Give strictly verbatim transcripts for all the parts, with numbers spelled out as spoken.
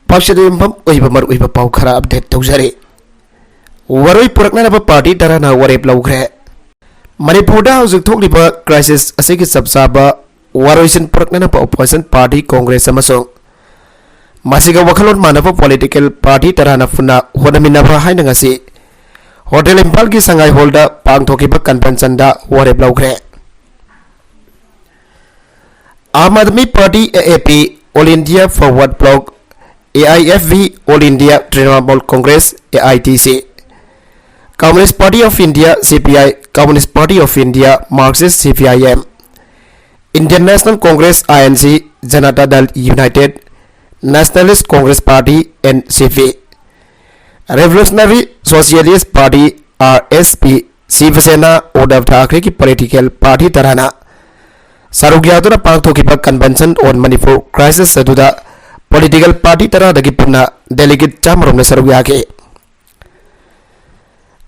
ꯄꯥꯎꯆꯦꯗ ꯌꯨꯝꯐꯝ ꯑꯣꯏꯕ ꯃꯔꯨꯑꯣꯏꯕ ꯄꯥꯎ ꯈꯔ ꯑꯞꯗꯦꯠ ꯇꯧꯖꯔꯤ꯫ ꯋꯥꯔꯣꯏ ꯄꯨꯔꯛꯅꯅꯕ ꯄꯥꯔꯇꯤ ꯇꯔꯥꯅ ꯋꯥꯔꯦꯞ ꯂꯧꯈ꯭ꯔꯦ꯫ ꯃꯅꯤꯄꯨꯔꯗ ꯍꯧꯖꯤꯛ ꯊꯣꯛꯂꯤꯕ ꯀ꯭ꯔꯥꯏꯁꯤꯁ ꯑꯁꯤꯒꯤ ꯆꯞ ꯆꯥꯕ ꯋꯥꯔꯣꯏꯁꯤꯟ ꯄꯨꯔꯛꯅꯅꯕ ꯑꯣꯄꯣꯖꯤꯁꯟ ꯄꯥꯔꯇꯤ ꯀꯣꯡꯒ꯭ꯔꯦꯁ ꯑꯃꯁꯨꯡ ꯃꯁꯤꯒ ꯋꯥꯈꯜꯂꯣꯟ ꯃꯥꯟꯅꯕ ꯄꯣꯂꯤꯇꯤꯀꯦꯜ ꯄꯥꯔꯇꯤ ꯇꯔꯥꯅ ꯄꯨꯟꯅ ꯍꯣꯠꯅꯃꯤꯟꯅꯕ ꯍꯥꯏꯅ ꯉꯁꯤ ꯍꯣꯇꯦꯜ ꯏꯝꯐꯥꯜꯒꯤ ꯁꯉꯥꯏ ꯍꯣꯜꯗ ꯄꯥꯡꯊꯣꯛꯈꯤꯕ ꯀꯟꯚꯦꯟꯁꯟꯗ ꯋꯥꯔꯦꯞ ꯂꯧꯈ꯭ꯔꯦ꯫ Aam Aadmi Party, A A P, All India Forward Bloc, A I F V, All India Trinamool Congress, A I T C, Communist Party of India, C P I, Communist Party of India, Marxist, C P I M, Indian National Congress, I N C, Janata Dal United, Nationalist Congress Party, N C P, Revolutionary Socialist Party, R S P, Shiv Sena, Uddhav Thackeregi political party ꯇꯔꯥꯅ ꯁꯔꯨꯛ ꯌꯥꯗꯨꯅ ꯄꯥꯡꯊꯣꯛꯈꯤꯕ Convention on Manipur Crisis ꯑꯗꯨꯗ political party ꯇꯔꯥꯗꯒꯤ ꯄꯨꯟꯅ delegate ꯆꯥꯝꯃꯔꯣꯝꯅ ꯁꯔꯨꯛ ꯌꯥꯈꯤ꯫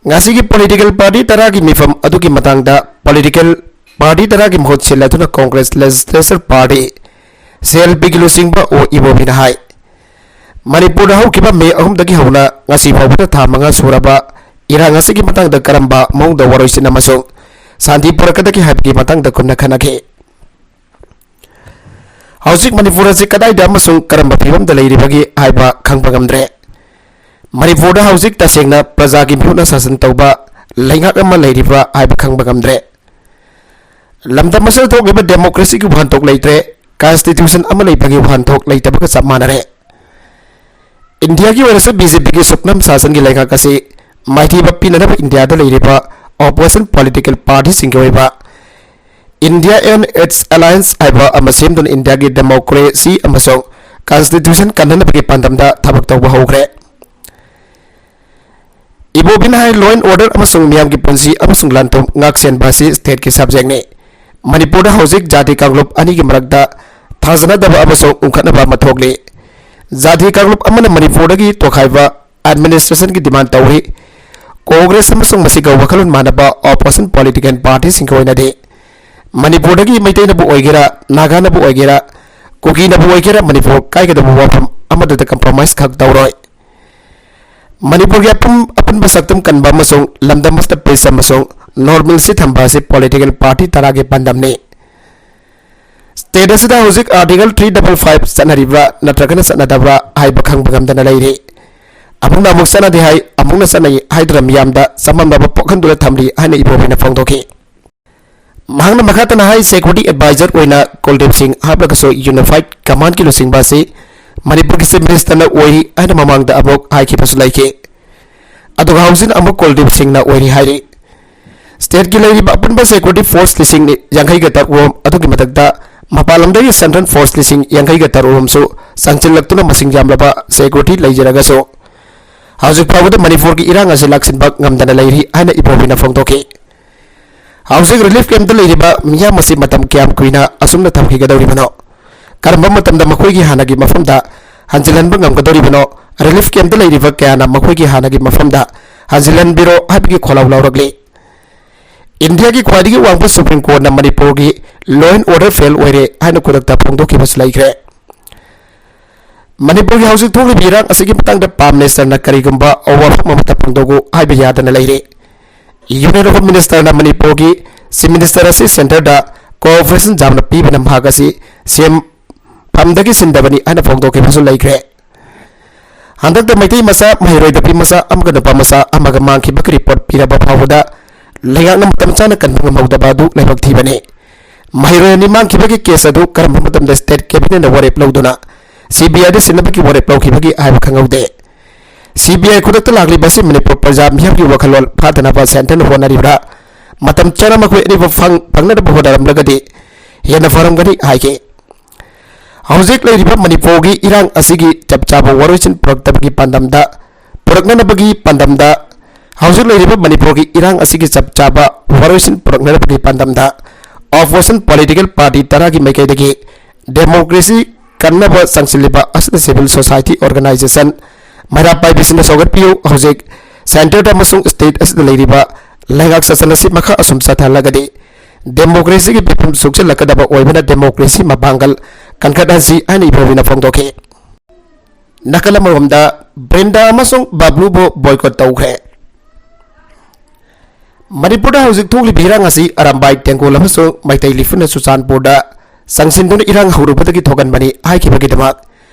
ꯉꯁꯤꯒꯤ political party ꯇꯔꯥꯒꯤ ꯃꯤꯐꯝ ꯑꯗꯨꯒꯤ ꯃꯇꯥꯡꯗ political party ꯇꯔꯥꯒꯤ ꯃꯍꯨꯠ ꯁꯤꯜꯂꯗꯨꯅ Congress Legislature Party, C L P ꯒꯤ ꯂꯨꯆꯤꯡꯕ ꯑꯣ ꯏꯕꯣꯕꯤꯅ ꯍꯥꯏ, ꯃꯅꯤꯄꯨꯔꯗ ꯍꯧꯈꯤꯕ ꯃꯦ ꯑꯍꯨꯝꯗꯒꯤ ꯍꯧꯅ ꯉꯁꯤ ꯐꯥꯎꯕꯗ ꯊꯥ ꯃꯉꯥ ꯁꯨꯔꯕ ꯏꯔꯥꯡ ꯑꯁꯤꯒꯤ ꯃꯇꯥꯡꯗ ꯀꯔꯝꯕ ꯃꯑꯣꯡꯗ ꯋꯥꯔꯣꯏꯁꯤꯟ ꯑꯃꯁꯨꯡ ꯁꯥꯟꯇꯤ ꯄꯨꯔꯛꯀꯗꯒꯦ ꯍꯥꯏꯕꯒꯤ ꯃꯇꯥꯡꯗ ꯈꯨꯟꯅ ꯈꯟꯅꯈꯤ꯫ ꯍꯧꯖꯤꯛ ꯃꯅꯤꯄꯨꯔ ꯑꯁꯤ ꯀꯗꯥꯏꯗ ꯑꯃꯁꯨꯡ ꯀꯔꯝꯕ ꯐꯤꯕꯝꯗ ꯂꯩꯔꯤꯕꯒꯦ ꯍꯥꯏꯕ ꯈꯪꯕ ꯉꯝꯗ꯭ꯔꯦ꯫ ꯃꯅꯤꯄꯨꯔꯗ ꯍꯧꯖꯤꯛ ꯇꯁꯦꯡꯅ ꯄ꯭ꯔꯖꯥꯒꯤ ꯃꯤꯍꯨꯠꯅ ꯁꯥꯁꯟ ꯇꯧꯕ ꯂꯩꯉꯥꯛ ꯑꯃ ꯂꯩꯔꯤꯕ꯭ꯔꯥ ꯍꯥꯏꯕ ꯈꯪꯕ ꯉꯝꯗ꯭ꯔꯦ꯫ ꯂꯝꯗꯝ ꯑꯁꯤꯗ ꯊꯣꯛꯂꯤꯕ democracy ꯒꯤ ꯋꯥꯍꯟꯊꯣꯛ ꯂꯩꯇ꯭ꯔꯦ, constitution ꯑꯃ ꯂꯩꯕꯒꯤ ꯋꯥꯍꯟꯊꯣꯛ ꯂꯩꯇꯕꯒ ꯆꯞ ꯃꯥꯟꯅꯔꯦ꯫ ꯏꯟꯗꯤꯌꯥꯒꯤ ꯑꯣꯏꯅꯁꯨ B J P ꯒꯤ ꯁꯨꯞꯅꯝ ꯁꯥꯁꯟꯒꯤ ꯂꯩꯉꯥꯛ ꯑꯁꯤ ꯃꯥꯏꯊꯤꯕ ꯄꯤꯅꯅꯕ ꯏꯟꯗꯤꯌꯥꯗ ꯂꯩꯔꯤꯕ opposition political party ꯁꯤꯡꯒꯤ ꯑꯣꯏꯕ India and its Alliance ꯍꯥꯏꯕ ꯑꯃ ꯁꯦꯝꯗꯨꯅ ꯏꯟꯗꯤꯌꯥꯒꯤ democracy ꯑꯃꯁꯨꯡ constitution ꯀꯟꯅꯅꯕꯒꯤ ꯄꯥꯟꯗꯝꯗ ꯊꯕꯛ ꯇꯧꯕ ꯍꯧꯈ꯭ꯔꯦ꯫ ꯏꯕꯣꯕꯤꯅ ꯍꯥꯏ, law and order ꯑꯃꯁꯨꯡ ꯃꯤꯌꯥꯝꯒꯤ ꯄꯨꯟꯁꯤ ꯑꯃꯁꯨꯡ ꯂꯟ-ꯊꯨꯝ ꯉꯥꯛ-ꯁꯦꯟꯕ ꯑꯁꯤ state ꯀꯤ subject ꯅꯤ꯫ ꯃꯅꯤꯄꯨꯔꯗ ꯍꯧꯖꯤꯛ ꯖꯥꯇꯤ ꯀꯥꯡꯂꯨꯞ ꯑꯅꯤꯒꯤ ꯃꯔꯛꯇ ꯊꯥꯖꯅꯗꯕ ꯑꯃꯁꯨꯡ ꯎꯪꯈꯠꯅꯕ ꯑꯃ ꯊꯣꯛꯂꯤ꯫ ꯖꯥꯇꯤ ꯀꯥꯡꯂꯨꯞ ꯑꯃꯅ ꯃꯅꯤꯄꯨꯔꯗꯒꯤ ꯇꯣꯈꯥꯏꯕ administration ꯒꯤ demand ꯇꯧꯔꯤ꯫ Congress ꯑꯃꯁꯨꯡ ꯃꯁꯤꯒ ꯋꯥꯈꯜꯂꯣꯟ ꯃꯥꯟꯅꯕ opposition political party ꯁꯤꯡꯒꯤ ꯑꯣꯏꯅꯗꯤ ꯃꯅꯤꯄꯨꯔꯗꯒꯤ ꯃꯩꯇꯩꯅꯕꯨ ꯑꯣꯏꯒꯦꯔꯥ, ꯅꯥꯒꯥꯅꯕꯨ ꯑꯣꯏꯒꯦꯔꯥ, ꯀꯨꯀꯤꯅꯕꯨ ꯑꯣꯏꯒꯦꯔꯥ, ꯃꯅꯤꯄꯨꯔ ꯀꯥꯏꯒꯗꯕ ꯋꯥꯐꯝ ꯑꯃꯠꯇ ꯂꯩꯇꯦ꯫ ꯑꯃꯠꯇꯗ compromise ꯈꯛ ꯇꯧꯔꯣꯏ꯫ ꯃꯅꯤꯄꯨꯔꯒꯤ ꯑꯄꯨꯟ-, ꯑꯄꯨꯟꯕ ꯁꯛꯇꯝ ꯀꯟꯕ ꯑꯃꯁꯨꯡ ꯂꯝꯗꯝ ꯑꯁꯤꯗ peace ꯑꯃꯁꯨꯡ normalcy ꯊꯝꯕ ꯑꯁꯤ political party ꯇꯔꯥꯒꯤ ꯄꯥꯟꯗꯝꯅꯤ꯫ State ꯑꯁꯤꯗ ꯍꯧꯖꯤꯛ Article three double five ꯆꯠꯅꯔꯤꯕ꯭ꯔꯥ ꯅꯠꯇ꯭ꯔꯒꯅ ꯆꯠꯅꯗꯕ꯭ꯔꯥ ꯍꯥꯏꯕ ꯈꯪꯕ ꯉꯝꯗꯅ ꯂꯩꯔꯤ꯫ ꯑꯃꯨꯛꯅ ꯑꯃꯨꯛ ꯆꯠꯅꯗꯦ ꯍꯥꯏ, ꯑꯃꯨꯛꯅ ꯆꯠꯅꯩ ꯍꯥꯏꯗꯨꯅ ꯃꯤꯌꯥꯝꯗ ꯆꯃꯝꯅꯕ ꯄꯣꯛꯍꯟꯗꯨꯅ ꯊꯝꯂꯤ ꯍꯥꯏꯅ ꯏꯕꯣꯕꯤꯅ ꯐꯣꯡꯗꯣꯛꯈꯤ꯫ ꯃꯍꯥꯛꯅ ꯃꯈꯥ ꯇꯥꯅ ꯍꯥꯏ, security advisor ꯑꯣꯏꯅ ꯀꯨꯜꯗꯤꯞ ꯁꯤꯡ ꯍꯥꯞꯂꯒꯁꯨ unified commandꯀꯤ ꯂꯨꯆꯤꯡꯕ ꯑꯁꯤ ꯃꯅꯤꯄꯨꯔꯒꯤ Chief Ministerꯅ ꯑꯣꯏꯔꯤ ꯍꯥꯏꯅ ꯃꯃꯥꯡꯗ ꯑꯃꯨꯛ ꯍꯥꯏꯈꯤꯕꯁꯨ ꯂꯩꯈꯤ꯫ ꯑꯗꯨꯒ ꯍꯧꯖꯤꯛꯅ ꯑꯃꯨꯛ ꯀꯨꯜꯗꯤꯞ ꯁꯤꯡꯅ ꯑꯣꯏꯔꯤ ꯍꯥꯏꯔꯤ꯫ Stateꯀꯤ ꯂꯩꯔꯤꯕ ꯑꯄꯨꯟꯕ security force ꯂꯤꯁꯤꯡ ꯌꯥꯡꯈꯩꯒ ꯇꯔꯨꯛ ꯔꯣꯝ, ꯑꯗꯨꯒꯤ ꯃꯊꯛꯇ ꯃꯄꯥꯟ ꯂꯝꯗꯒꯤ central force ꯂꯤꯁꯤꯡ ꯌꯥꯡꯈꯩꯒ ꯇꯔꯨꯛ ꯔꯣꯝꯁꯨ ꯆꯪꯁꯤꯜꯂꯛꯇꯨꯅ ꯃꯁꯤꯡ ꯌꯥꯝꯂꯕ security ꯂꯩꯖꯔꯒꯁꯨ, ꯍꯧꯖꯤꯛ ꯐꯥꯎꯕꯗ ꯃꯅꯤꯄꯨꯔꯒꯤ ꯏꯔꯥꯡ ꯑꯁꯤ ꯂꯥꯛꯁꯤꯟꯕ ꯉꯝꯗꯅ ꯂꯩꯔꯤ ꯍꯥꯏꯅ ꯏꯕꯣꯕꯤꯅ ꯐꯣꯡꯗꯣꯛꯈꯤ꯫ ꯍꯧꯖꯤꯛ relief campꯇ ꯂꯩꯔꯤꯕ ꯃꯤꯌꯥꯝ ꯑꯁꯤ ꯃꯇꯝ ꯀꯌꯥꯝ ꯀꯨꯏꯅ ꯑꯁꯨꯝꯅ ꯊꯝꯈꯤꯒꯗꯧꯔꯤꯕꯅꯣ? ꯀꯔꯝꯕ ꯃꯇꯝꯗ ꯃꯈꯣꯏꯒꯤ ꯍꯥꯟꯅꯒꯤ ꯃꯐꯝꯗ ꯍꯟꯖꯤꯜꯍꯟꯕ ꯉꯝꯒꯗꯧꯔꯤꯕꯅꯣ? Relief campꯇ ꯂꯩꯔꯤꯕ ꯀꯌꯥꯅ ꯃꯈꯣꯏꯒꯤ ꯍꯥꯟꯅꯒꯤ ꯃꯐꯝꯗ ꯍꯟꯖꯤꯜꯍꯟꯕꯤꯔꯣ ꯍꯥꯏꯕꯒꯤ ꯈꯣꯜꯂꯥꯎ ꯂꯥꯎꯔꯛꯂꯤ꯫ ꯏꯟꯗꯤꯌꯥꯒꯤ ꯈ꯭ꯋꯥꯏꯗꯒꯤ ꯋꯥꯡꯕ Supreme Courtꯅ ꯃꯅꯤꯄꯨꯔꯒꯤ law and order fail ꯑꯣꯏꯔꯦ ꯍꯥꯏꯅ ꯈꯨꯗꯛꯇ ꯐꯣꯡꯗꯣꯛꯈꯤꯕꯁꯨ ꯂꯩꯈ꯭ꯔꯦ꯫ ꯃꯅꯤꯄꯨꯔꯒꯤ ꯍꯧꯖꯤꯛ ꯊꯣꯛꯂꯤꯕ ꯏꯔꯥꯡ ꯑꯁꯤꯒꯤ ꯃꯇꯥꯡꯗ Prime Ministerꯅ ꯀꯔꯤꯒꯨꯝꯕ ꯋꯥꯐꯝ ꯑꯃꯠꯇ ꯐꯣꯡꯗꯣꯛꯎ ꯍꯥꯏꯕ ꯌꯥꯗꯅ ꯂꯩꯔꯦ꯫ Union of Ministerꯅ ꯃꯅꯤꯄꯨꯔꯒꯤ Chief Minister ꯑꯁꯤ centreꯗ cooperation ꯌꯥꯝꯅ ꯄꯤꯕꯅ ꯃꯍꯥꯛ ꯑꯁꯤ ꯁꯦꯝꯐꯝꯗꯒꯤ ꯁꯤꯟꯗꯕꯅꯤ ꯍꯥꯏꯅ ꯐꯣꯡꯗꯣꯛꯈꯤꯕꯁꯨ ꯂꯩꯈ꯭ꯔꯦ꯫ ꯍꯟꯗꯛꯇ ꯃꯩꯇꯩ ꯃꯆꯥ, ꯃꯍꯩꯔꯣꯏ ꯅꯨꯄꯤ ꯃꯆꯥ ꯑꯃꯒ ꯅꯨꯄꯥ ꯃꯆꯥ ꯑꯃꯒ ꯃꯥꯡꯈꯤꯕꯒꯤ report ꯄꯤꯔꯕ ꯐꯥꯎꯕꯗ ꯂꯩꯉꯥꯛꯅ ꯃꯇꯝ ꯆꯥꯅ ꯀꯟꯕ ꯉꯝꯍꯧꯗꯕ ꯑꯗꯨ ꯂꯥꯏꯕꯛ ꯊꯤꯕꯅꯤ꯫ ꯃꯍꯩꯔꯣꯏ ꯑꯅꯤ ꯃꯥꯡꯈꯤꯕꯒꯤ case ꯑꯗꯨ ꯀꯔꯝꯕ ꯃꯇꯝꯗ state cabinetꯅ ꯋꯥꯔꯦꯞ ꯂꯧꯗꯨꯅ CBIꯗ ꯁꯤꯟꯅꯕꯒꯤ ꯋꯥꯔꯦꯞ ꯂꯧꯈꯤꯕꯒꯦ ꯍꯥꯏꯕ ꯈꯪꯍꯧꯗꯦ꯫ CBI ꯈꯨꯗꯛꯇ ꯂꯥꯛꯂꯤꯕ ꯑꯁꯤ ꯃꯅꯤꯄꯨꯔ ꯄ꯭ꯔꯖꯥ ꯃꯤꯌꯥꯝꯒꯤ ꯋꯥꯈꯜꯂꯣꯟ ꯐꯥꯗꯅꯕ centreꯅ ꯍꯣꯠꯅꯔꯤꯕ꯭ꯔꯥ? ꯃꯇꯝ ꯆꯥꯅ ꯃꯈꯣꯏ ꯑꯅꯤꯕꯨ ꯐꯪ-, ꯐꯪꯅꯅꯕ ꯍꯣꯠꯅꯔꯝꯂꯒꯗꯤ ꯍꯦꯟꯅ ꯐꯔꯝꯒꯅꯤ ꯍꯥꯏꯈꯤ꯫ ꯍꯧꯖꯤꯛ ꯂꯩꯔꯤꯕ ꯃꯅꯤꯄꯨꯔꯒꯤ ꯏꯔꯥꯡ ꯑꯁꯤꯒꯤ ꯆꯞ ꯆꯥꯕ ꯋꯥꯔꯣꯏꯁꯤꯟ ꯄꯨꯔꯛꯇꯕꯒꯤ ꯄꯥꯟꯗꯝꯗ, ꯄꯨꯔꯛꯅꯅꯕꯒꯤ ꯄꯥꯟꯗꯝꯗ, ꯍꯧꯖꯤꯛ ꯂꯩꯔꯤꯕ ꯃꯅꯤꯄꯨꯔꯒꯤ ꯏꯔꯥꯡ ꯑꯁꯤꯒꯤ ꯆꯞ ꯆꯥꯕ ꯋꯥꯔꯣꯏꯁꯤꯟ ꯄꯨꯔꯛꯅꯅꯕꯒꯤ ꯄꯥꯟꯗꯝꯗ opposition political party ꯇꯔꯥꯒꯤ ꯃꯥꯏꯀꯩꯗꯒꯤ democracy ꯀꯟꯅꯕ ꯆꯪꯁꯤꯜꯂꯤꯕ ꯑꯁꯤꯗ civil society organization ꯃꯩꯔꯥ ꯄꯥꯏꯕꯤꯁꯤꯡꯅ ꯁꯧꯒꯠꯄꯤꯌꯨ꯫ ꯍꯧꯖꯤꯛ centreꯗ ꯑꯃꯁꯨꯡ state ꯑꯁꯤꯗ ꯂꯩꯔꯤꯕ ꯂꯩꯉꯥꯛ ꯁꯥꯁꯟ ꯑꯁꯤ ꯃꯈꯥ ꯑꯁꯨꯝ ꯆꯠꯊꯍꯜꯂꯒꯗꯤ democracyꯒꯤ ꯐꯤꯕꯝ ꯁꯣꯛꯆꯤꯜꯂꯛꯀꯗꯕ ꯑꯣꯏꯕꯅ democracy ꯃꯄꯥꯡꯒꯜ ꯀꯟꯈꯠꯍꯟꯁꯤ ꯍꯥꯏꯅ ꯏꯕꯣꯕꯤꯅ ꯐꯣꯡꯗꯣꯛꯈꯤ꯫ ꯅꯥꯀꯜ ꯑꯃꯔꯣꯝꯗ ꯕ꯭ꯔꯤꯟꯗꯥ ꯑꯃꯁꯨꯡ ꯕꯥꯕ꯭ꯂꯨꯕꯨ ꯕꯣꯏꯀꯣꯠ ꯇꯧꯈ꯭ꯔꯦ꯫ ꯃꯅꯤꯄꯨꯔꯗ ꯍꯧꯖꯤꯛ ꯊꯣꯛꯂꯤꯕ ꯏꯔꯥꯡ ꯑꯁꯤ ꯑꯔꯥꯝꯕꯥꯏ ꯇꯦꯡꯒꯣꯜ ꯑꯃꯁꯨꯡ ꯃꯩꯇꯩ ꯂꯤꯐꯨꯅ ꯆꯨꯔꯆꯥꯟꯄꯨꯔꯗ ꯆꯪꯁꯤꯟꯗꯨꯅ ꯏꯔꯥꯡ ꯍꯧꯔꯨꯕꯗꯒꯤ ꯊꯣꯛꯍꯟꯕꯅꯤ ꯍꯥꯏꯈꯤꯕꯒꯤꯗꯃꯛ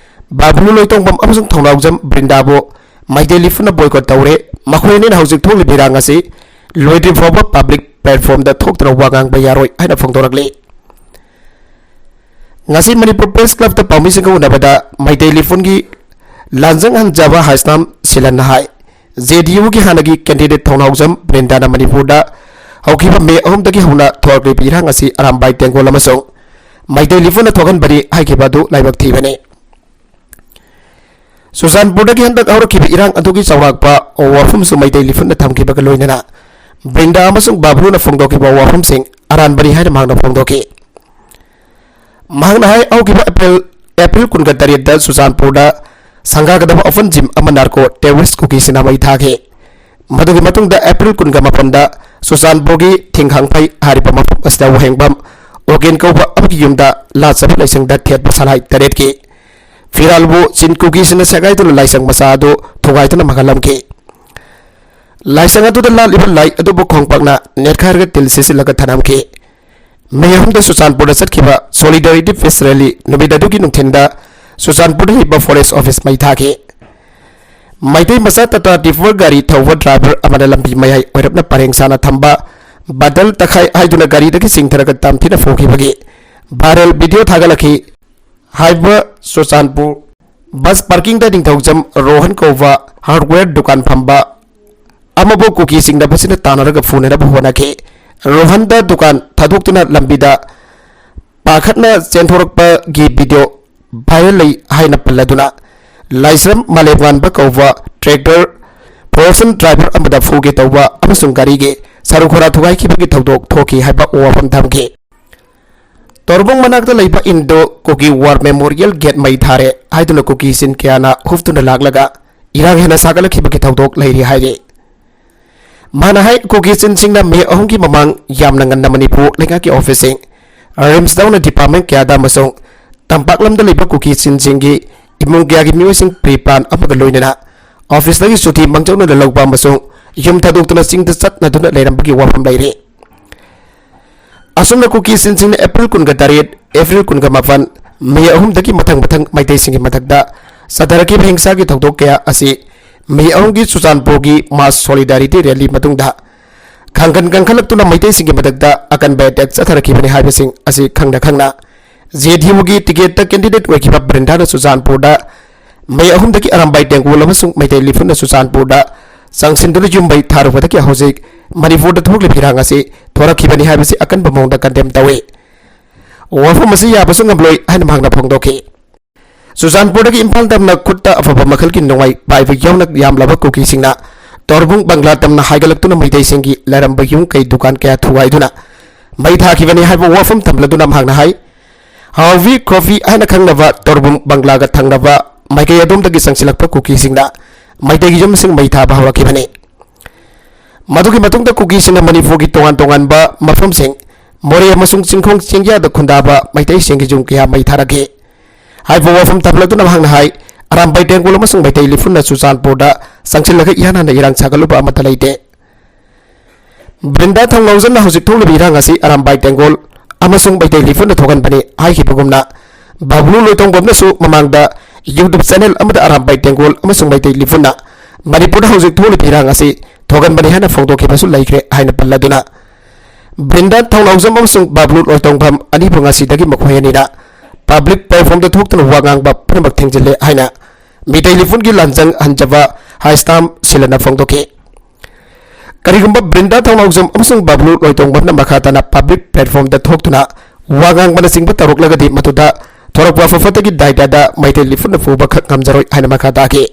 ꯕꯥꯕꯨꯂꯨ ꯂꯣꯏꯇꯣꯡꯕꯝ ꯑꯃꯁꯨꯡ ꯊꯧꯅꯥꯎꯖꯝ ꯕ꯭ꯔꯤꯟꯗꯥꯕꯨ ꯃꯩꯇꯩ ꯂꯤꯐꯨꯅ ꯕꯣꯏꯀꯣꯠ ꯇꯧꯔꯦ꯫ ꯃꯈꯣꯏ ꯑꯅꯤꯅ ꯍꯧꯖꯤꯛ ꯊꯣꯛꯂꯤꯕ ꯏꯔꯥꯡ ꯑꯁꯤ ꯂꯣꯏꯗ꯭ꯔꯤ ꯐꯥꯎꯕ ꯄꯕ꯭ꯂꯤꯛ ꯄ꯭ꯂꯦꯠꯐꯣꯝꯗ ꯊꯣꯛꯇꯨꯅ ꯋꯥ ꯉꯥꯡꯕ ꯌꯥꯔꯣꯏ ꯍꯥꯏꯅ ꯐꯣꯡꯗꯣꯔꯛꯂꯤ꯫ ꯉꯁꯤ ꯃꯅꯤꯄꯨꯔ ꯄ꯭ꯔꯦꯁ ꯀ꯭ꯂꯕꯇ ꯄꯥꯎꯃꯤꯁꯤꯡꯒ ꯎꯅꯕꯗ ꯃꯩꯇꯩ ꯂꯤꯐꯨꯟꯒꯤ ꯂꯥꯟꯖꯪ ꯍꯟꯖꯕ ꯍꯥꯏꯁꯅꯥꯝ ꯁꯤꯂꯟꯅ ꯍꯥꯏ, ꯖꯦ ꯗꯤ ꯌꯨꯒꯤ ꯍꯥꯟꯅꯒꯤ ꯀꯦꯟꯗꯤꯗꯦꯠ ꯊꯧꯅꯥꯎꯖꯝ ꯕ꯭ꯔꯤꯟꯗꯥꯅ ꯃꯅꯤꯄꯨꯔꯗ ꯍꯧꯈꯤꯕ ꯃꯦ ꯑꯍꯨꯝꯗꯒꯤ ꯍꯧꯅ ꯊꯣꯔꯛꯂꯤꯕ ꯏꯔꯥꯡ ꯑꯁꯤ ꯑꯔꯥꯝꯕꯥꯏ ꯇꯦꯡꯒꯣꯜ ꯑꯃꯁꯨꯡ ꯃꯩꯇꯩ ꯂꯤꯐꯨꯟꯅ ꯊꯣꯛꯍꯟꯕꯅꯤ ꯍꯥꯏꯈꯤꯕ ꯑꯗꯨ ꯂꯥꯏꯕꯛ ꯊꯤꯕꯅꯤ꯫ ꯆꯨꯔꯆꯥꯟꯄꯨꯔꯗꯒꯤ ꯍꯟꯗꯛ ꯍꯧꯔꯛꯈꯤꯕ ꯏꯔꯥꯡ ꯑꯗꯨꯒꯤ ꯆꯥꯎꯔꯥꯛꯄ ꯋꯥꯐꯝꯁꯨ ꯃꯩꯇꯩ ꯂꯤꯐꯨꯟꯅ ꯊꯝꯈꯤꯕꯒ ꯂꯣꯏꯅꯅ ꯕ꯭ꯔꯤꯟꯗꯥ ꯑꯃꯁꯨꯡ ꯕꯥꯕ꯭ꯂꯨꯅ ꯐꯣꯡꯗꯣꯛꯈꯤꯕ ꯋꯥꯐꯝꯁꯤꯡ ꯑꯔꯥꯟꯕꯅꯤ ꯍꯥꯏꯅ ꯃꯍꯥꯛꯅ ꯐꯣꯡꯗꯣꯛꯈꯤ꯫ ꯃꯍꯥꯛꯅ ꯍꯥꯏ, ꯍꯧꯈꯤꯕ ꯑꯦꯄ꯭ꯔꯤꯜ, ꯑꯦꯄ꯭ꯔꯤꯜ ꯀꯨꯟꯒ ꯇꯔꯦꯠꯇ ꯆꯨꯔꯆꯥꯟꯄꯨꯔꯗ ꯁꯪꯒꯥꯒꯗꯕ ꯑꯣꯄꯟ ꯖꯤꯝ ꯑꯃ ꯅꯥꯔꯀꯣ ꯇꯦꯔꯣꯔꯤꯁ ꯀꯨꯀꯤꯁꯤꯡꯅ ꯃꯩ ꯊꯥꯈꯤ꯫ ꯃꯗꯨꯒꯤ ꯃꯇꯨꯡꯗ ꯑꯦꯄ꯭ꯔꯤꯜ ꯀꯨꯟꯒ ꯃꯥꯄꯟꯗ ꯆꯨꯔꯆꯥꯟꯄꯨꯔꯒꯤ ꯊꯤꯡꯈꯥꯡꯐꯩ ꯍꯥꯏꯔꯤꯕ ꯃꯐꯝ ꯑꯁꯤꯗ ꯋꯥꯍꯦꯡꯕꯝ ꯑꯣꯒꯦꯟ ꯀꯧꯕ ꯑꯃꯒꯤ ꯌꯨꯝꯗ ꯂꯥꯠꯆꯕ ꯂꯥꯏꯁꯪꯗ ꯊꯦꯠꯄ ꯁꯂꯥꯏ ꯇꯔꯦꯠꯀꯤ ꯐꯤꯔꯥꯜꯕꯨ ꯆꯤꯟ ꯀꯨꯀꯤꯁꯤꯡꯅ ꯁꯦꯒꯥꯏꯗꯨꯅ ꯂꯥꯏꯁꯪ ꯃꯆꯥ ꯑꯗꯨ ꯊꯨꯒꯥꯏꯗꯨꯅ ꯃꯥꯡꯍꯜꯂꯝꯈꯤ꯫ ꯂꯥꯏꯁꯪ ꯑꯗꯨꯗ ꯂꯥꯠꯂꯤꯕ ꯂꯥꯏ ꯑꯗꯨꯕꯨ ꯈꯣꯡꯄꯥꯛꯅ ꯅꯦꯠꯈꯥꯏꯔꯒ ꯇꯤꯜ ꯁꯤꯠꯆꯤꯜꯂꯒ ꯊꯅꯝꯈꯤ꯫ ꯃꯦ ꯑꯍꯨꯝꯗ ꯆꯨꯔꯆꯥꯟꯄꯨꯔꯗ ꯆꯠꯈꯤꯕ ꯁꯣꯂꯤꯗꯥꯔꯤꯇꯤ ꯐꯦꯁ ꯔꯦꯂꯤ ꯅꯨꯃꯤꯠ ꯑꯗꯨꯒꯤ ꯅꯨꯡꯊꯤꯟꯗ ꯆꯨꯔꯆꯥꯟꯄꯨꯔꯗ ꯂꯩꯕ ꯐꯣꯔꯦꯁ ꯑꯣꯐꯤꯁ ꯃꯩ ꯊꯥꯈꯤ꯫ ꯃꯩꯇꯩ ꯃꯆꯥ ꯇꯥꯇꯥ ꯇꯤꯄꯔ ꯒꯥꯔꯤ ꯊꯧꯕ ꯗ꯭ꯔꯥꯏꯚꯔ ꯑꯃꯅ ꯂꯝꯕꯤ ꯃꯌꯥꯏ ꯑꯣꯏꯔꯞꯅ ꯄꯔꯦꯡ ꯁꯥꯅ ꯊꯝꯕ ꯕꯗꯜ ꯇꯈꯥꯏ ꯍꯥꯏꯗꯨꯅ ꯒꯥꯔꯤꯗꯒꯤ ꯆꯤꯡꯊꯔꯒ ꯇꯝꯊꯤꯅ ꯐꯨꯈꯤꯕꯒꯤ ꯚꯥꯏꯔꯦꯜ ꯚꯤꯗꯤꯑꯣ ꯊꯥꯒꯠꯂꯛꯈꯤ꯫ ꯍꯥꯏꯕ ꯆꯨꯔꯆꯥꯟꯄꯨꯔ ꯕꯁ ꯄꯥꯔꯀꯤꯡꯗ ꯅꯤꯡꯊꯧꯖꯝ ꯔꯣꯍꯟ ꯀꯧꯕ ꯍꯥꯔꯗꯋꯦꯌꯔ ꯗꯨꯀꯥꯟ ꯐꯝꯕ ꯑꯃꯕꯨ ꯀꯨꯀꯤꯁꯤꯡꯅ ꯃꯁꯤꯅ ꯇꯥꯟꯅꯔꯒ ꯐꯨꯅꯅꯕ ꯍꯣꯠꯅꯈꯤ꯫ ꯔꯣꯍꯟꯗ ꯗꯨꯀꯥꯟ ꯊꯥꯗꯣꯛꯇꯨꯅ ꯂꯝꯕꯤꯗ ꯄꯥꯈꯠꯅ ꯆꯦꯟꯊꯣꯔꯛꯄꯒꯤ ꯚꯤꯗꯤꯑꯣ ꯚꯥꯏꯔꯦꯜ ꯂꯩ ꯍꯥꯏꯅ ꯄꯜꯂꯗꯨꯅ ꯂꯥꯏꯁ꯭ꯔꯝ ꯃꯥꯂꯦꯝꯉꯥꯟꯕ ꯀꯧꯕ ꯇ꯭ꯔꯦꯛꯇꯔ ꯄꯣꯔꯁꯟ ꯗ꯭ꯔꯥꯏꯚꯔ ꯑꯃꯗ ꯐꯨꯒꯦ ꯇꯧꯕ ꯑꯃꯁꯨꯡ ꯒꯥꯔꯤꯒꯤ ꯁꯔꯨ ꯈꯔ ꯊꯨꯒꯥꯏꯈꯤꯕꯒꯤ ꯊꯧꯗꯣꯛ ꯊꯣꯛꯈꯤ ꯍꯥꯏꯕ ꯋꯥꯐꯝ ꯊꯝꯈꯤ꯫ ꯇꯣꯔꯕꯨꯡ ꯃꯅꯥꯛꯇ ꯂꯩꯕ ꯏꯟꯗꯣ ꯀꯨꯀꯤ ꯋꯥꯔ ꯃꯦꯃꯣꯔꯤꯌꯦꯜ ꯒꯦꯠ ꯃꯩ ꯊꯥꯔꯦ ꯍꯥꯏꯗꯨꯅ ꯀꯨꯀꯤꯁꯤꯡ ꯀꯌꯥꯅ ꯍꯨꯞꯇꯨꯅ ꯂꯥꯛꯂꯒ ꯏꯔꯥꯡ ꯍꯦꯟꯅ ꯁꯥꯒꯠꯂꯛꯈꯤꯕꯒꯤ ꯊꯧꯗꯣꯛ ꯂꯩꯔꯤ ꯍꯥꯏꯔꯤ꯫ ꯃꯥꯅ ꯍꯥꯏ, ꯀꯨꯀꯤ ꯆꯤꯟꯁꯤꯡꯅ ꯃꯦ ꯑꯍꯨꯝꯒꯤ ꯃꯃꯥꯡ ꯌꯥꯝꯅ ꯉꯟꯅ ꯃꯅꯤꯄꯨꯔ ꯂꯩꯉꯥꯛꯀꯤ ꯑꯣꯐꯤꯁꯁꯤꯡ, ꯔꯤꯝꯁ ꯌꯥꯎꯅ ꯗꯤꯄꯥꯔꯠꯃꯦꯟ ꯀꯌꯥꯗ ꯑꯃꯁꯨꯡ ꯇꯝꯄꯥꯛ ꯂꯝꯗ ꯂꯩꯕ ꯀꯨꯀꯤ ꯆꯤꯟꯁꯤꯡꯒꯤ ꯏꯃꯨꯡ ꯀꯌꯥꯒꯤ ꯃꯤꯑꯣꯏꯁꯤꯡ pre-plan ꯑꯃꯒ ꯂꯣꯏꯅꯅ office ꯇꯒꯤ ꯁꯨꯇꯤ ꯃꯥꯡꯖꯧꯅꯅ ꯂꯧꯕ ꯑꯃꯁꯨꯡ ꯌꯨꯝ ꯊꯥꯗꯣꯛꯇꯨꯅ ꯆꯤꯡꯗ ꯆꯠꯅꯗꯨꯅ ꯂꯩꯔꯝꯕꯒꯤ ꯋꯥꯐꯝ ꯂꯩꯔꯤ꯫ ꯑꯁꯨꯝꯅ ꯀꯨꯀꯤꯁꯤꯡꯁꯤꯡꯅ April ꯀꯨꯟꯒ ꯇꯔꯦꯠ, April ꯀꯨꯟꯒ ꯃꯥꯄꯟ, ꯃꯦ ꯑꯍꯨꯝꯗꯒꯤ ꯃꯊꯪ ꯃꯊꯪ ꯃꯩꯇꯩꯁꯤꯡꯒꯤ ꯃꯊꯛꯇ ꯆꯠꯊꯔꯛꯈꯤꯕ ꯍꯤꯡꯁꯥꯒꯤ ꯊꯧꯗꯣꯛ ꯀꯌꯥ ꯑꯁꯤ ꯃꯦ ꯑꯍꯨꯝꯒꯤ ꯆꯨꯔꯆꯥꯟꯄꯨꯔꯒꯤ mass solidarity rally ꯃꯇꯨꯡꯗ ꯈꯥꯡꯒꯟ ꯀꯟꯈꯠꯂꯛꯇꯨꯅ ꯃꯩꯇꯩꯁꯤꯡꯒꯤ ꯃꯊꯛꯇ ꯑꯀꯟꯕ attack ꯆꯠꯊꯔꯛꯈꯤꯕꯅꯤ ꯍꯥꯏꯕꯁꯤꯡ ꯑꯁꯤ ꯈꯪꯅ ꯈꯪꯅ JDU ꯒꯤ ticket ꯇ candidate ꯑꯣꯏꯈꯤꯕ ꯕ꯭ꯔꯤꯟꯗꯥꯅ ꯆꯨꯔꯆꯥꯟꯄꯨꯔꯗ ꯃꯦ ꯑꯍꯨꯝꯗꯒꯤ ꯑꯔꯥꯝꯕꯥꯏ ꯇꯦꯡꯒꯣꯜ ꯑꯃꯁꯨꯡ ꯃꯩꯇꯩ ꯂꯤꯐꯨꯟꯅ ꯆꯨꯔꯆꯥꯟꯄꯨꯔꯗ ꯆꯪꯁꯤꯟꯗꯨꯅ ꯌꯨꯝ ꯃꯩ ꯊꯥꯔꯨꯕꯗꯒꯤ ꯍꯧꯖꯤꯛ ꯃꯅꯤꯄꯨꯔꯗ ꯊꯣꯛꯂꯤꯕ ꯏꯔꯥꯡ ꯑꯁꯤ ꯊꯣꯔꯛꯈꯤꯕꯅꯤ ꯍꯥꯏꯕꯁꯤ ꯑꯀꯟꯕ ꯃꯑꯣꯡꯗ condemn ꯇꯧꯏ꯫ ꯋꯥꯐꯝ ꯑꯁꯤ ꯌꯥꯕꯁꯨ ꯉꯝꯂꯣꯏ ꯍꯥꯏꯅ ꯃꯍꯥꯛꯅ ꯐꯣꯡꯗꯣꯛꯈꯤ꯫ ꯆꯨꯔꯆꯥꯟꯄꯨꯔꯗꯒꯤ ꯏꯝꯐꯥꯜ ꯇꯝꯅ ꯈꯨꯠꯇ ꯑꯐꯕ ꯃꯈꯜꯒꯤ ꯅꯣꯡꯃꯩ ꯄꯥꯏꯕ ꯌꯥꯎꯅ ꯌꯥꯝꯂꯕ ꯀꯨꯀꯤꯁꯤꯡꯅ ꯇꯣꯔꯕꯨꯡ ꯕꯪꯒ꯭ꯂꯥ ꯇꯝꯅ ꯍꯥꯏꯒꯠꯂꯛꯇꯨꯅ ꯃꯩꯇꯩꯁꯤꯡꯒꯤ ꯂꯩꯔꯝꯕ ꯌꯨꯝ ꯀꯩ ꯗꯨꯀꯥꯟ ꯀꯌꯥ ꯊꯨꯒꯥꯏꯗꯨꯅ ꯃꯩ ꯊꯥꯈꯤꯕꯅꯤ ꯍꯥꯏꯕ ꯋꯥꯐꯝ ꯊꯝꯂꯗꯨꯅ ꯃꯍꯥꯛꯅ ꯍꯥꯏ, ꯍꯥꯎꯕꯤ ꯀꯣꯐꯤ ꯍꯥꯏꯅ ꯈꯪꯅꯕ ꯇꯣꯔꯕꯨꯡ ꯕꯪꯒ꯭ꯂꯥꯒ ꯊꯪꯅꯕ ꯃꯥꯏꯀꯩ ꯑꯗꯣꯝꯗꯒꯤ ꯆꯪꯁꯤꯜꯂꯛꯄ ꯀꯨꯀꯤꯁꯤꯡꯅ ꯃꯩꯇꯩꯒꯤ ꯌꯨꯝꯁꯤꯡ ꯃꯩ ꯊꯥꯕ ꯍꯧꯔꯛꯈꯤꯕꯅꯤ꯫ ꯃꯗꯨꯒꯤ ꯃꯇꯨꯡꯗ ꯀꯨꯀꯤꯁꯤꯡꯅ ꯃꯅꯤꯄꯨꯔꯒꯤ ꯇꯣꯉꯥꯟ ꯇꯣꯉꯥꯟꯕ ꯃꯐꯝꯁꯤꯡ, ꯃꯣꯔꯦ ꯑꯃꯁꯨꯡ ꯆꯤꯡꯈꯣꯡ ꯆꯤꯡꯌꯥꯗ ꯈꯨꯟꯗꯥꯕ ꯃꯩꯇꯩꯁꯤꯡꯒꯤ ꯌꯨꯝ ꯀꯌꯥ ꯃꯩ ꯊꯥꯔꯛꯈꯤ ꯍꯥꯏꯕ ꯋꯥꯐꯝ ꯊꯝꯂꯗꯨꯅ ꯃꯍꯥꯛꯅ ꯍꯥꯏ, ꯑꯔꯥꯝꯕꯥꯏ ꯇꯦꯡꯒꯣꯜ ꯑꯃꯁꯨꯡ ꯃꯩꯇꯩ ꯂꯤꯐꯨꯟꯅ ꯆꯨꯔꯆꯥꯟꯄꯨꯔꯗ ꯆꯪꯁꯤꯜꯂꯒ ꯏꯍꯥꯟ ꯍꯥꯟꯅ ꯏꯔꯥꯡ ꯁꯥꯒꯠꯂꯨꯕ ꯑꯃꯠꯇ ꯂꯩꯇꯦ꯫ ꯕ꯭ꯔꯤꯟꯗꯥ ꯊꯧꯅꯥꯎꯖꯝꯅ ꯍꯧꯖꯤꯛ ꯊꯣꯛꯂꯤꯕ ꯏꯔꯥꯡ ꯑꯁꯤ ꯑꯔꯥꯝꯕꯥꯏ ꯇꯦꯡꯒꯣꯜ ꯑꯃꯁꯨꯡ ꯃꯩꯇꯩ ꯂꯤꯐꯨꯟꯅ ꯊꯣꯛꯍꯟꯕꯅꯤ ꯍꯥꯏꯈꯤꯕꯒꯨꯝꯅ, ꯕꯥꯕꯨꯂꯨ ꯂꯣꯏꯇꯣꯡꯕꯝꯅꯁꯨ ꯃꯃꯥꯡꯗ YouTube channel ꯑꯃꯗ ꯑꯔꯥꯝꯕꯥꯏ ꯇꯦꯡꯒꯣꯜ ꯑꯃꯁꯨꯡ ꯃꯩꯇꯩ ꯂꯤꯐꯨꯟꯅ ꯃꯅꯤꯄꯨꯔꯗ ꯍꯧꯖꯤꯛ ꯊꯣꯛꯂꯤꯕ ꯏꯔꯥꯡ ꯑꯁꯤ ꯊꯣꯛꯍꯟꯕꯅꯤ ꯍꯥꯏꯅ ꯐꯣꯡꯗꯣꯛꯈꯤꯕꯁꯨ ꯂꯩꯈ꯭ꯔꯦ ꯍꯥꯏꯅ ꯄꯜꯂꯗꯨꯅ, ꯕ꯭ꯔꯤꯟꯗꯥ ꯊꯧꯅꯥꯎꯖꯝ ꯑꯃꯁꯨꯡ ꯕꯥꯕꯨꯂꯨ ꯂꯣꯏꯇꯣꯡꯕꯝ ꯑꯅꯤꯕꯨ ꯉꯁꯤꯗꯒꯤ ꯃꯈꯣꯏ ꯑꯅꯤꯅ public platform ꯗ ꯊꯣꯛꯇꯨꯅ ꯋꯥ ꯉꯥꯡꯕ ꯄꯨꯝꯅꯃꯛ ꯊꯤꯡꯖꯤꯜꯂꯦ ꯍꯥꯏꯅ ꯃꯤꯇꯩ ꯂꯤꯐꯨꯟꯒꯤ ꯂꯥꯟꯖꯪ ꯍꯟꯖꯕ ꯍꯥꯏꯁꯇꯥꯝ ꯁꯤꯂꯅ ꯐꯣꯡꯗꯣꯛꯈꯤ꯫ ꯀꯔꯤꯒꯨꯝꯕ ꯕ꯭ꯔꯤꯟꯗꯥ ꯊꯧꯅꯥꯎꯖꯝ ꯑꯃꯁꯨꯡ ꯕꯥꯕꯨꯂꯨ ꯂꯣꯏꯇꯣꯡꯕꯝꯅ ꯃꯈꯥ ꯇꯥꯅ public platform ꯗ ꯊꯣꯛꯇꯨꯅ ꯋꯥ ꯉꯥꯡꯕꯅꯆꯤꯡꯕ ꯇꯧꯔꯛꯂꯒꯗꯤ, ꯃꯗꯨꯗ ꯊꯣꯔꯛꯄ ꯑꯐ ꯐꯠꯇꯒꯤ ꯗꯥꯏꯗꯥꯗ ꯃꯩꯇꯩ ꯂꯤꯐꯨꯟꯅ ꯐꯨꯕ ꯈꯛ ꯉꯝꯖꯔꯣꯏ ꯍꯥꯏꯅ ꯃꯈꯥ ꯇꯥꯈꯤ꯫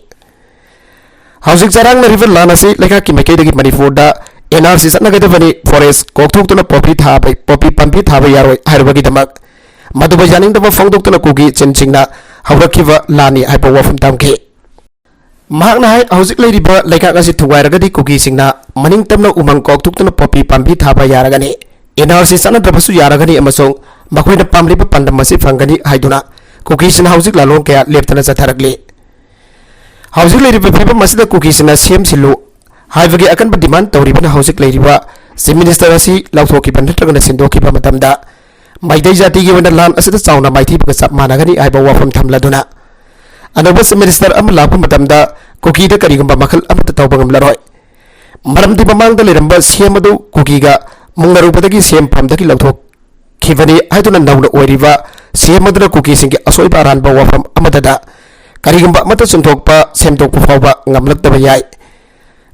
ꯍꯧꯖꯤꯛ ꯆꯔꯥꯡꯅꯔꯤꯕ ꯂꯥꯟ ꯑꯁꯤ ꯂꯩꯉꯥꯛꯀꯤ ꯃꯥꯏꯀꯩꯗꯒꯤ ꯃꯅꯤꯄꯨꯔꯗ N R C ꯆꯠꯅꯒꯗꯕꯅꯤ, forest ꯀꯣꯛꯊꯣꯛꯇꯨꯅ ꯄꯣꯄꯤ ꯊꯥꯕ, ꯄꯣꯄꯤ ꯄꯥꯝꯕꯤ ꯊꯥꯕ ꯌꯥꯔꯣꯏ ꯍꯥꯏꯔꯨꯕꯒꯤꯗꯃꯛ ꯃꯗꯨꯕꯨ ꯌꯥꯅꯤꯡꯗꯕ ꯐꯣꯡꯗꯣꯛꯇꯨꯅ ꯀꯨꯀꯤ ꯏꯆꯤꯟꯁꯤꯡꯅ ꯍꯧꯔꯛꯈꯤꯕ ꯂꯥꯟꯅꯤ ꯍꯥꯏꯕ ꯋꯥꯐꯝ ꯊꯝꯈꯤ꯫ ꯃꯍꯥꯛꯅ ꯍꯥꯏ, ꯍꯧꯖꯤꯛ ꯂꯩꯔꯤꯕ ꯂꯩꯉꯥꯛ ꯑꯁꯤ ꯊꯨꯒꯥꯏꯔꯒꯗꯤ ꯀꯨꯀꯤꯁꯤꯡꯅ ꯃꯅꯤꯡ ꯇꯝꯅ ꯎꯃꯪ ꯀꯣꯛꯊꯣꯛꯇꯨꯅ ꯄꯣꯄꯤ ꯄꯥꯝꯕꯤ ꯊꯥꯕ ꯌꯥꯔꯒꯅꯤ, N R C ꯆꯠꯅꯗ꯭ꯔꯕꯁꯨ ꯌꯥꯔꯒꯅꯤ ꯑꯃꯁꯨꯡ ꯃꯈꯣꯏꯅ ꯄꯥꯝꯂꯤꯕ ꯄꯥꯟꯗꯝ ꯑꯁꯤ ꯐꯪꯒꯅꯤ ꯍꯥꯏꯗꯨꯅ ꯀꯨꯀꯤꯁꯤꯡꯅ ꯍꯧꯖꯤꯛ ꯂꯥꯂꯣꯡ ꯀꯌꯥ ꯂꯦꯞꯇꯅ ꯆꯠꯊꯔꯛꯂꯤ꯫ ꯍꯧꯖꯤꯛ ꯂꯩꯔꯤꯕ ꯐꯤꯕꯝ ꯑꯁꯤꯗ ꯀꯨꯀꯤꯁꯤꯡꯅ ꯁꯤ ꯑꯦꯝ ꯁꯤꯜꯂꯨ ꯍꯥꯏꯕꯒꯤ ꯑꯀꯟꯕ demand ꯇꯧꯔꯤꯕꯅ ꯍꯧꯖꯤꯛ ꯂꯩꯔꯤꯕ Chief Minister ꯑꯁꯤ ꯂꯧꯊꯣꯛꯈꯤꯕ ꯅꯠꯇ꯭ꯔꯒꯅ ꯁꯤꯟꯗꯣꯛꯈꯤꯕ ꯃꯇꯝꯗ ꯃꯩꯇꯩ ꯖꯥꯇꯤꯒꯤ ꯑꯣꯏꯅ ꯂꯥꯟ ꯑꯁꯤꯗ ꯆꯥꯎꯅ ꯃꯥꯏꯊꯤꯕꯒ ꯆꯞ ꯃꯥꯟꯅꯒꯅꯤ ꯍꯥꯏꯕ ꯋꯥꯐꯝ ꯊꯝꯂꯗꯨꯅ, ꯑꯅꯧꯕ Chief Minister ꯑꯃ ꯂꯥꯛꯄ ꯃꯇꯝꯗ ꯀꯨꯀꯤꯗ ꯀꯔꯤꯒꯨꯝꯕ ꯃꯈꯜ ꯑꯃꯠꯇ ꯇꯧꯕ ꯉꯝꯂꯔꯣꯏ꯫ ꯃꯔꯝꯗꯤ ꯃꯃꯥꯡꯗ ꯂꯩꯔꯝꯕ ꯁꯤ ꯑꯦꯝ ꯑꯗꯨ ꯀꯨꯀꯤꯒ ꯃꯨꯡꯅꯔꯨꯕꯗꯒꯤ ꯁꯤ ꯑꯦꯝ ꯐꯝꯗꯒꯤ ꯂꯧꯊꯣꯛꯈꯤꯕꯅꯤ ꯍꯥꯏꯗꯨꯅ ꯅꯧꯅ ꯑꯣꯏꯔꯤꯕ ꯁꯤ ꯑꯦꯝ ꯑꯗꯨꯅ ꯀꯨꯀꯤꯁꯤꯡꯒꯤ ꯑꯁꯣꯏꯕ ꯑꯔꯥꯟꯕ ꯋꯥꯐꯝ ꯑꯃꯠꯇꯗ ꯀꯔꯤꯒꯨꯝꯕ ꯑꯃꯠꯇ ꯆꯨꯝꯊꯣꯛꯄ, ꯁꯦꯝꯗꯣꯛꯄ ꯐꯥꯎꯕ ꯉꯝꯂꯛꯇꯕ ꯌꯥꯏ꯫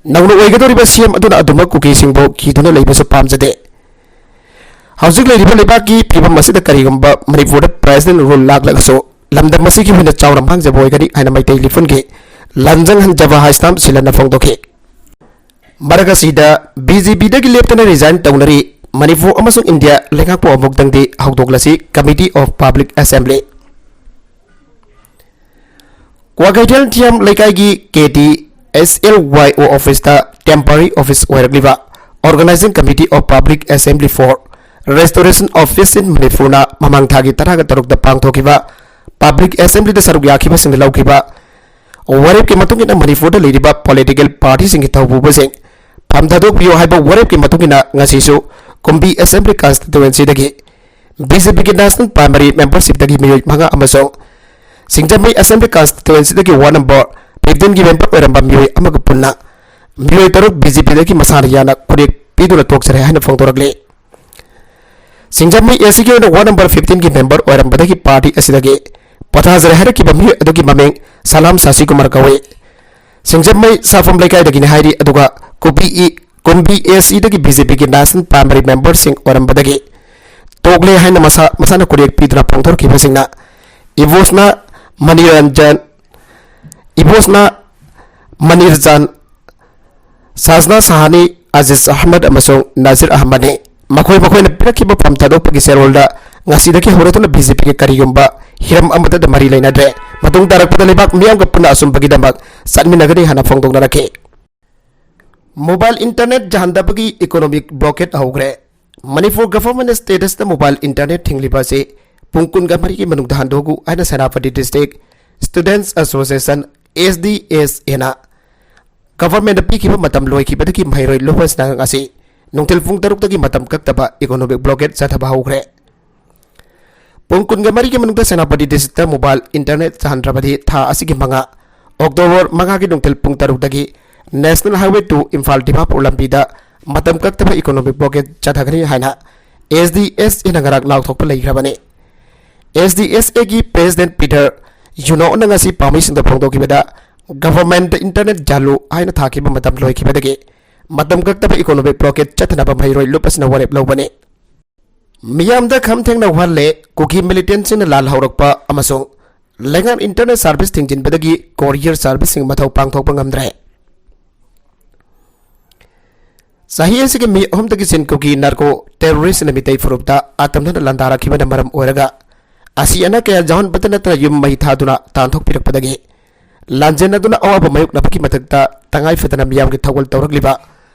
ꯅꯧꯅ ꯑꯣꯏꯒꯗꯧꯔꯤꯕ ꯁꯤ ꯑꯦꯝ ꯑꯗꯨꯅ ꯑꯗꯨꯃꯛ ꯀꯨꯀꯤꯁꯤꯡꯕꯨ ꯀꯤꯗꯨꯅ ꯂꯩꯕꯁꯨ ꯄꯥꯝꯖꯗꯦ꯫ ꯍꯧꯖꯤꯛ ꯂꯩꯔꯤꯕ ꯂꯩꯕꯥꯛꯀꯤ ꯐꯤꯕꯝ ꯑꯁꯤꯗ ꯀꯔꯤꯒꯨꯝꯕ ꯃꯅꯤꯄꯨꯔꯗ President Rule ꯂꯥꯛꯂꯒꯁꯨ ꯂꯝꯗꯝ ꯑꯁꯤꯒꯤ ꯑꯣꯏꯅ ꯆꯥꯎꯅ ꯃꯥꯡꯖꯕ ꯑꯣꯏꯒꯅꯤ ꯍꯥꯏꯅ ꯃꯩꯇꯩ ꯂꯤꯄꯨꯟꯒꯤ ꯂꯟꯖꯪ ꯍꯟꯖꯕ ꯍꯥꯏꯁꯇꯥꯝ ꯁꯤꯂꯟꯅ ꯐꯣꯡꯗꯣꯛꯈꯤ꯫ ꯃꯔꯛ ꯑꯁꯤꯗ ꯕꯤ ꯖꯦ ꯄꯤꯗꯒꯤ ꯂꯦꯞꯇꯅ resign ꯇꯧꯅꯔꯤ꯫ ꯃꯅꯤꯄꯨꯔ ꯑꯃꯁꯨꯡ ꯏꯟꯗꯤꯌꯥ ꯂꯩꯉꯥꯛꯄꯨ ꯑꯃꯨꯛꯇꯪꯗꯤ ꯍꯧꯗꯣꯛꯂꯁꯤ, Committee of Public Assembly꯫ Kwakeithel ꯊꯤꯌꯥꯝ ꯂꯩꯀꯥꯏꯒꯤ ꯀꯦ ꯇꯤ ꯑꯦꯁ ꯑꯦꯜ ꯋꯥꯏ ꯑꯣ officeꯇ temporary office ꯑꯣꯏꯔꯛꯂꯤꯕ Organising Committee of Public Assembly for Restoration of Peace in Manipurꯅ ꯃꯃꯥꯡ ꯊꯥꯒꯤ ꯇꯔꯥꯒ ꯇꯔꯨꯛꯇ ꯄꯥꯡꯊꯣꯛꯈꯤꯕ Public Assemblyꯗ ꯁꯔꯨꯛ ꯌꯥꯈꯤꯕꯁꯤꯡꯅ ꯂꯧꯈꯤꯕ ꯋꯥꯔꯦꯞꯀꯤ ꯃꯇꯨꯡ ꯏꯟꯅ ꯃꯅꯤꯄꯨꯔꯗ ꯂꯩꯔꯤꯕ political partyꯁꯤꯡꯒꯤ ꯊꯧꯄꯨꯕꯁꯤꯡ ꯐꯝ ꯊꯥꯗꯣꯛꯄꯤꯌꯨ ꯍꯥꯏꯕ ꯋꯥꯔꯦꯞꯀꯤ ꯃꯇꯨꯡ ꯏꯟꯅ ꯉꯁꯤꯁꯨ ꯀꯨꯝꯕꯤ Assembly Constituencyꯗꯒꯤ B J Pꯒꯤ National Primary Membershipꯇꯒꯤ ꯃꯤꯑꯣꯏ ꯃꯉꯥ ꯑꯃꯁꯨꯡ ꯁꯤꯡꯖꯃꯩ Assembly Constituencyꯗꯒꯤ ward number fifteenꯒꯤ member ꯑꯣꯏꯔꯝꯕ ꯃꯤꯑꯣꯏ ꯑꯃꯒ ꯄꯨꯟꯅ ꯃꯤꯑꯣꯏ ꯇꯔꯨꯛ B J Pꯗꯒꯤ ꯃꯁꯥꯅ ꯌꯥꯅ ꯈꯨꯔꯦꯛ ꯄꯤꯗꯨꯅ ꯇꯣꯛꯆꯔꯦ ꯍꯥꯏꯅ ꯐꯣꯡꯗꯣꯔꯛꯂꯤ꯫ ꯁꯤꯡꯖꯃꯩ A Cꯒꯤ ꯑꯣꯏꯅ ward number fifteenꯒꯤ member ꯑꯣꯏꯔꯝꯕꯗꯒꯤ party ꯑꯁꯤꯗꯒꯤ ꯄꯣꯊꯥꯖꯔꯦ ꯍꯥꯏꯔꯛꯈꯤꯕ ꯃꯤꯑꯣꯏ ꯑꯗꯨꯒꯤ ꯃꯃꯤꯡ ꯁꯂꯥꯝ ꯁꯥꯁꯤꯀꯨꯃꯥꯔ ꯀꯧꯏ꯫ ꯁꯤꯡꯖꯃꯩ ꯁꯥꯐꯝ ꯂꯩꯀꯥꯏꯗꯒꯤꯅꯤ ꯍꯥꯏꯔꯤ꯫ ꯑꯗꯨꯒ ꯀꯨꯝꯕꯤ E-, ꯀꯨꯝꯕꯤ A Cꯗꯒꯤ B J Pꯒꯤ National Primary Memberꯁꯤꯡ ꯑꯣꯏꯔꯝꯕꯗꯒꯤ ꯇꯣꯛꯂꯦ ꯍꯥꯏꯅ ꯃꯁꯥ ꯃꯁꯥꯅ ꯈꯨꯔꯦꯛ ꯄꯤꯗꯨꯅ ꯐꯣꯡꯗꯣꯔꯛꯈꯤꯕꯁꯤꯡꯅ ꯏꯕꯣꯁꯅꯥ ꯃꯅꯤꯔꯟꯖꯟ, ꯏꯕꯣꯁꯅꯥ ꯃꯅꯤꯔꯖꯥꯟ, ꯁꯥꯖꯅꯥ ꯁꯍꯥꯅꯤ, ꯑꯖꯤꯖ ꯑꯍꯃꯗ ꯑꯃꯁꯨꯡ ꯅꯥꯖꯤꯔ ꯑꯍꯃꯗꯅꯤ꯫ ꯃꯈꯣꯏ ꯃꯈꯣꯏꯅ ꯄꯤꯔꯛꯈꯤꯕ ꯐꯝ ꯊꯥꯗꯣꯛꯄꯒꯤ ꯆꯦꯔꯣꯜꯗ ꯉꯁꯤꯗꯒꯤ ꯍꯧꯔꯗꯨꯅ B J Pꯒꯤ ꯀꯔꯤꯒꯨꯝꯕ ꯍꯤꯔꯝ ꯑꯃꯠꯇꯗ ꯃꯔꯤ ꯂꯩꯅꯗ꯭ꯔꯦ꯫ ꯃꯇꯨꯡ ꯇꯥꯔꯛꯄꯗ ꯂꯩꯕꯥꯛ ꯃꯤꯌꯥꯝꯒ ꯄꯨꯟꯅ ꯑꯆꯨꯝꯕꯒꯤꯗꯃꯛ ꯆꯠꯃꯤꯟꯅꯒꯅꯤ ꯍꯥꯏꯅ ꯐꯣꯡꯗꯣꯛꯅꯔꯛꯈꯤ꯫ Mobile internet ꯌꯥꯍꯟꯗꯕꯒꯤ economic blockade ꯍꯧꯈ꯭ꯔꯦ꯫ ꯃꯅꯤꯄꯨꯔ government statusꯇ mobile internet ꯊꯤꯡꯂꯤꯕ ꯑꯁꯤ ꯄꯨꯡ ꯀꯨꯟꯒ ꯃꯔꯤꯒꯤ ꯃꯅꯨꯡꯗ ꯍꯟꯗꯣꯛꯎ ꯍꯥꯏꯅ Senapati District Students Association, S D S A ꯅ government ꯗ ꯄꯤꯈꯤꯕ ꯃꯇꯝ ꯂꯣꯏꯈꯤꯕꯗꯒꯤ ꯃꯍꯩꯔꯣꯏ ꯂꯨꯞꯄꯁꯤꯅ ꯉꯁꯤ ꯅꯨꯡꯊꯤꯜ ꯄꯨꯡ ꯇꯔꯨꯛꯇꯒꯤ ꯃꯇꯝ ꯀꯛꯇꯕ economic blockade ꯆꯠꯊꯕ ꯍꯧꯈ꯭ꯔꯦ꯫ ꯄꯨꯡ ꯀꯨꯟꯒ ꯃꯔꯤꯒꯤ ꯃꯅꯨꯡꯗ ꯁꯦꯅꯥꯄꯇꯤ District ꯇ mobile internet ꯆꯥꯍꯟꯗ꯭ꯔꯕꯗꯤ ꯊꯥ ꯑꯁꯤꯒꯤ ꯃꯉꯥ, October ꯃꯉꯥꯒꯤ ꯅꯨꯡꯊꯤꯜ ꯄꯨꯡ ꯇꯔꯨꯛꯇꯒꯤ National Highway two Imphal Dimapur ꯂꯝꯕꯤꯗ ꯃꯇꯝ ꯀꯛꯇꯕ economic blockade ꯆꯠꯊꯒꯅꯤ ꯍꯥꯏꯅ S D S A ꯅ ꯉꯔꯥꯡ ꯂꯥꯎꯊꯣꯛꯄ ꯂꯩꯈ꯭ꯔꯕꯅꯤ꯫ S D S A ꯒꯤ President Peter Yunokna ꯉꯁꯤ ꯄꯥꯎꯃꯤꯁꯤꯡꯗ ꯐꯣꯡꯗꯣꯛꯈꯤꯕꯗ, government ꯗ internet ꯌꯥꯍꯜꯂꯨ ꯍꯥꯏꯅ ꯊꯥꯈꯤꯕ ꯃꯇꯝ ꯂꯣꯏꯈꯤꯕꯗꯒꯤ ꯃꯇꯝ ꯀꯛꯇꯕ economic blockade ꯆꯠꯊꯅꯕ ꯃꯍꯩꯔꯣꯏ ꯂꯨꯞ ꯑꯁꯤꯅ ꯋꯥꯔꯦꯞ ꯂꯧꯕꯅꯤ꯫ ꯃꯤꯌꯥꯝꯗ ꯈꯝ ꯊꯦꯡꯅ ꯋꯥꯍꯜꯂꯦ꯫ ꯀꯨꯀꯤ militant ꯁꯤꯡꯅ ꯂꯥꯜꯍꯧꯔꯛꯄ ꯑꯃꯁꯨꯡ ꯂꯩꯉꯥꯛ internet service ꯊꯤꯡꯖꯤꯟꯕꯗꯒꯤ courier service ꯁꯤꯡ ꯃꯊꯧ ꯄꯥꯡꯊꯣꯛꯄ ꯉꯝꯗ꯭ꯔꯦ꯫ ꯆꯍꯤ ꯑꯁꯤꯒꯤ ꯃꯤ ꯑꯍꯨꯝꯗꯒꯤ ꯆꯤꯟ ꯀꯨꯀꯤ narco terrorist ꯅ ꯃꯤꯇꯩ ꯐꯨꯔꯨꯞꯇ ꯑꯇꯝꯅꯅ ꯂꯥꯟꯗꯥꯔꯛꯈꯤꯕꯅ ꯃꯔꯝ ꯑꯣꯏꯔꯒ, ꯑꯁꯤ ꯑꯅꯥ ꯀꯌꯥ ꯌꯥꯎꯍꯟꯕꯇ ꯅꯠꯇꯅ ꯌꯨꯝ ꯃꯩ ꯊꯥꯗꯨꯅ ꯇꯥꯟꯊꯣꯛꯄꯤꯔꯛꯄꯗꯒꯤ ꯂꯥꯟꯖꯦꯟꯅꯗꯨꯅ ꯑꯋꯥꯕ ꯃꯥꯌꯣꯛꯅꯕꯒꯤ ꯃꯊꯛꯇ ꯇꯉꯥꯏ ꯐꯗꯅ ꯃꯤꯌꯥꯝꯒꯤ ꯊꯧꯒꯜ ꯇꯧꯔꯛꯂꯤꯕ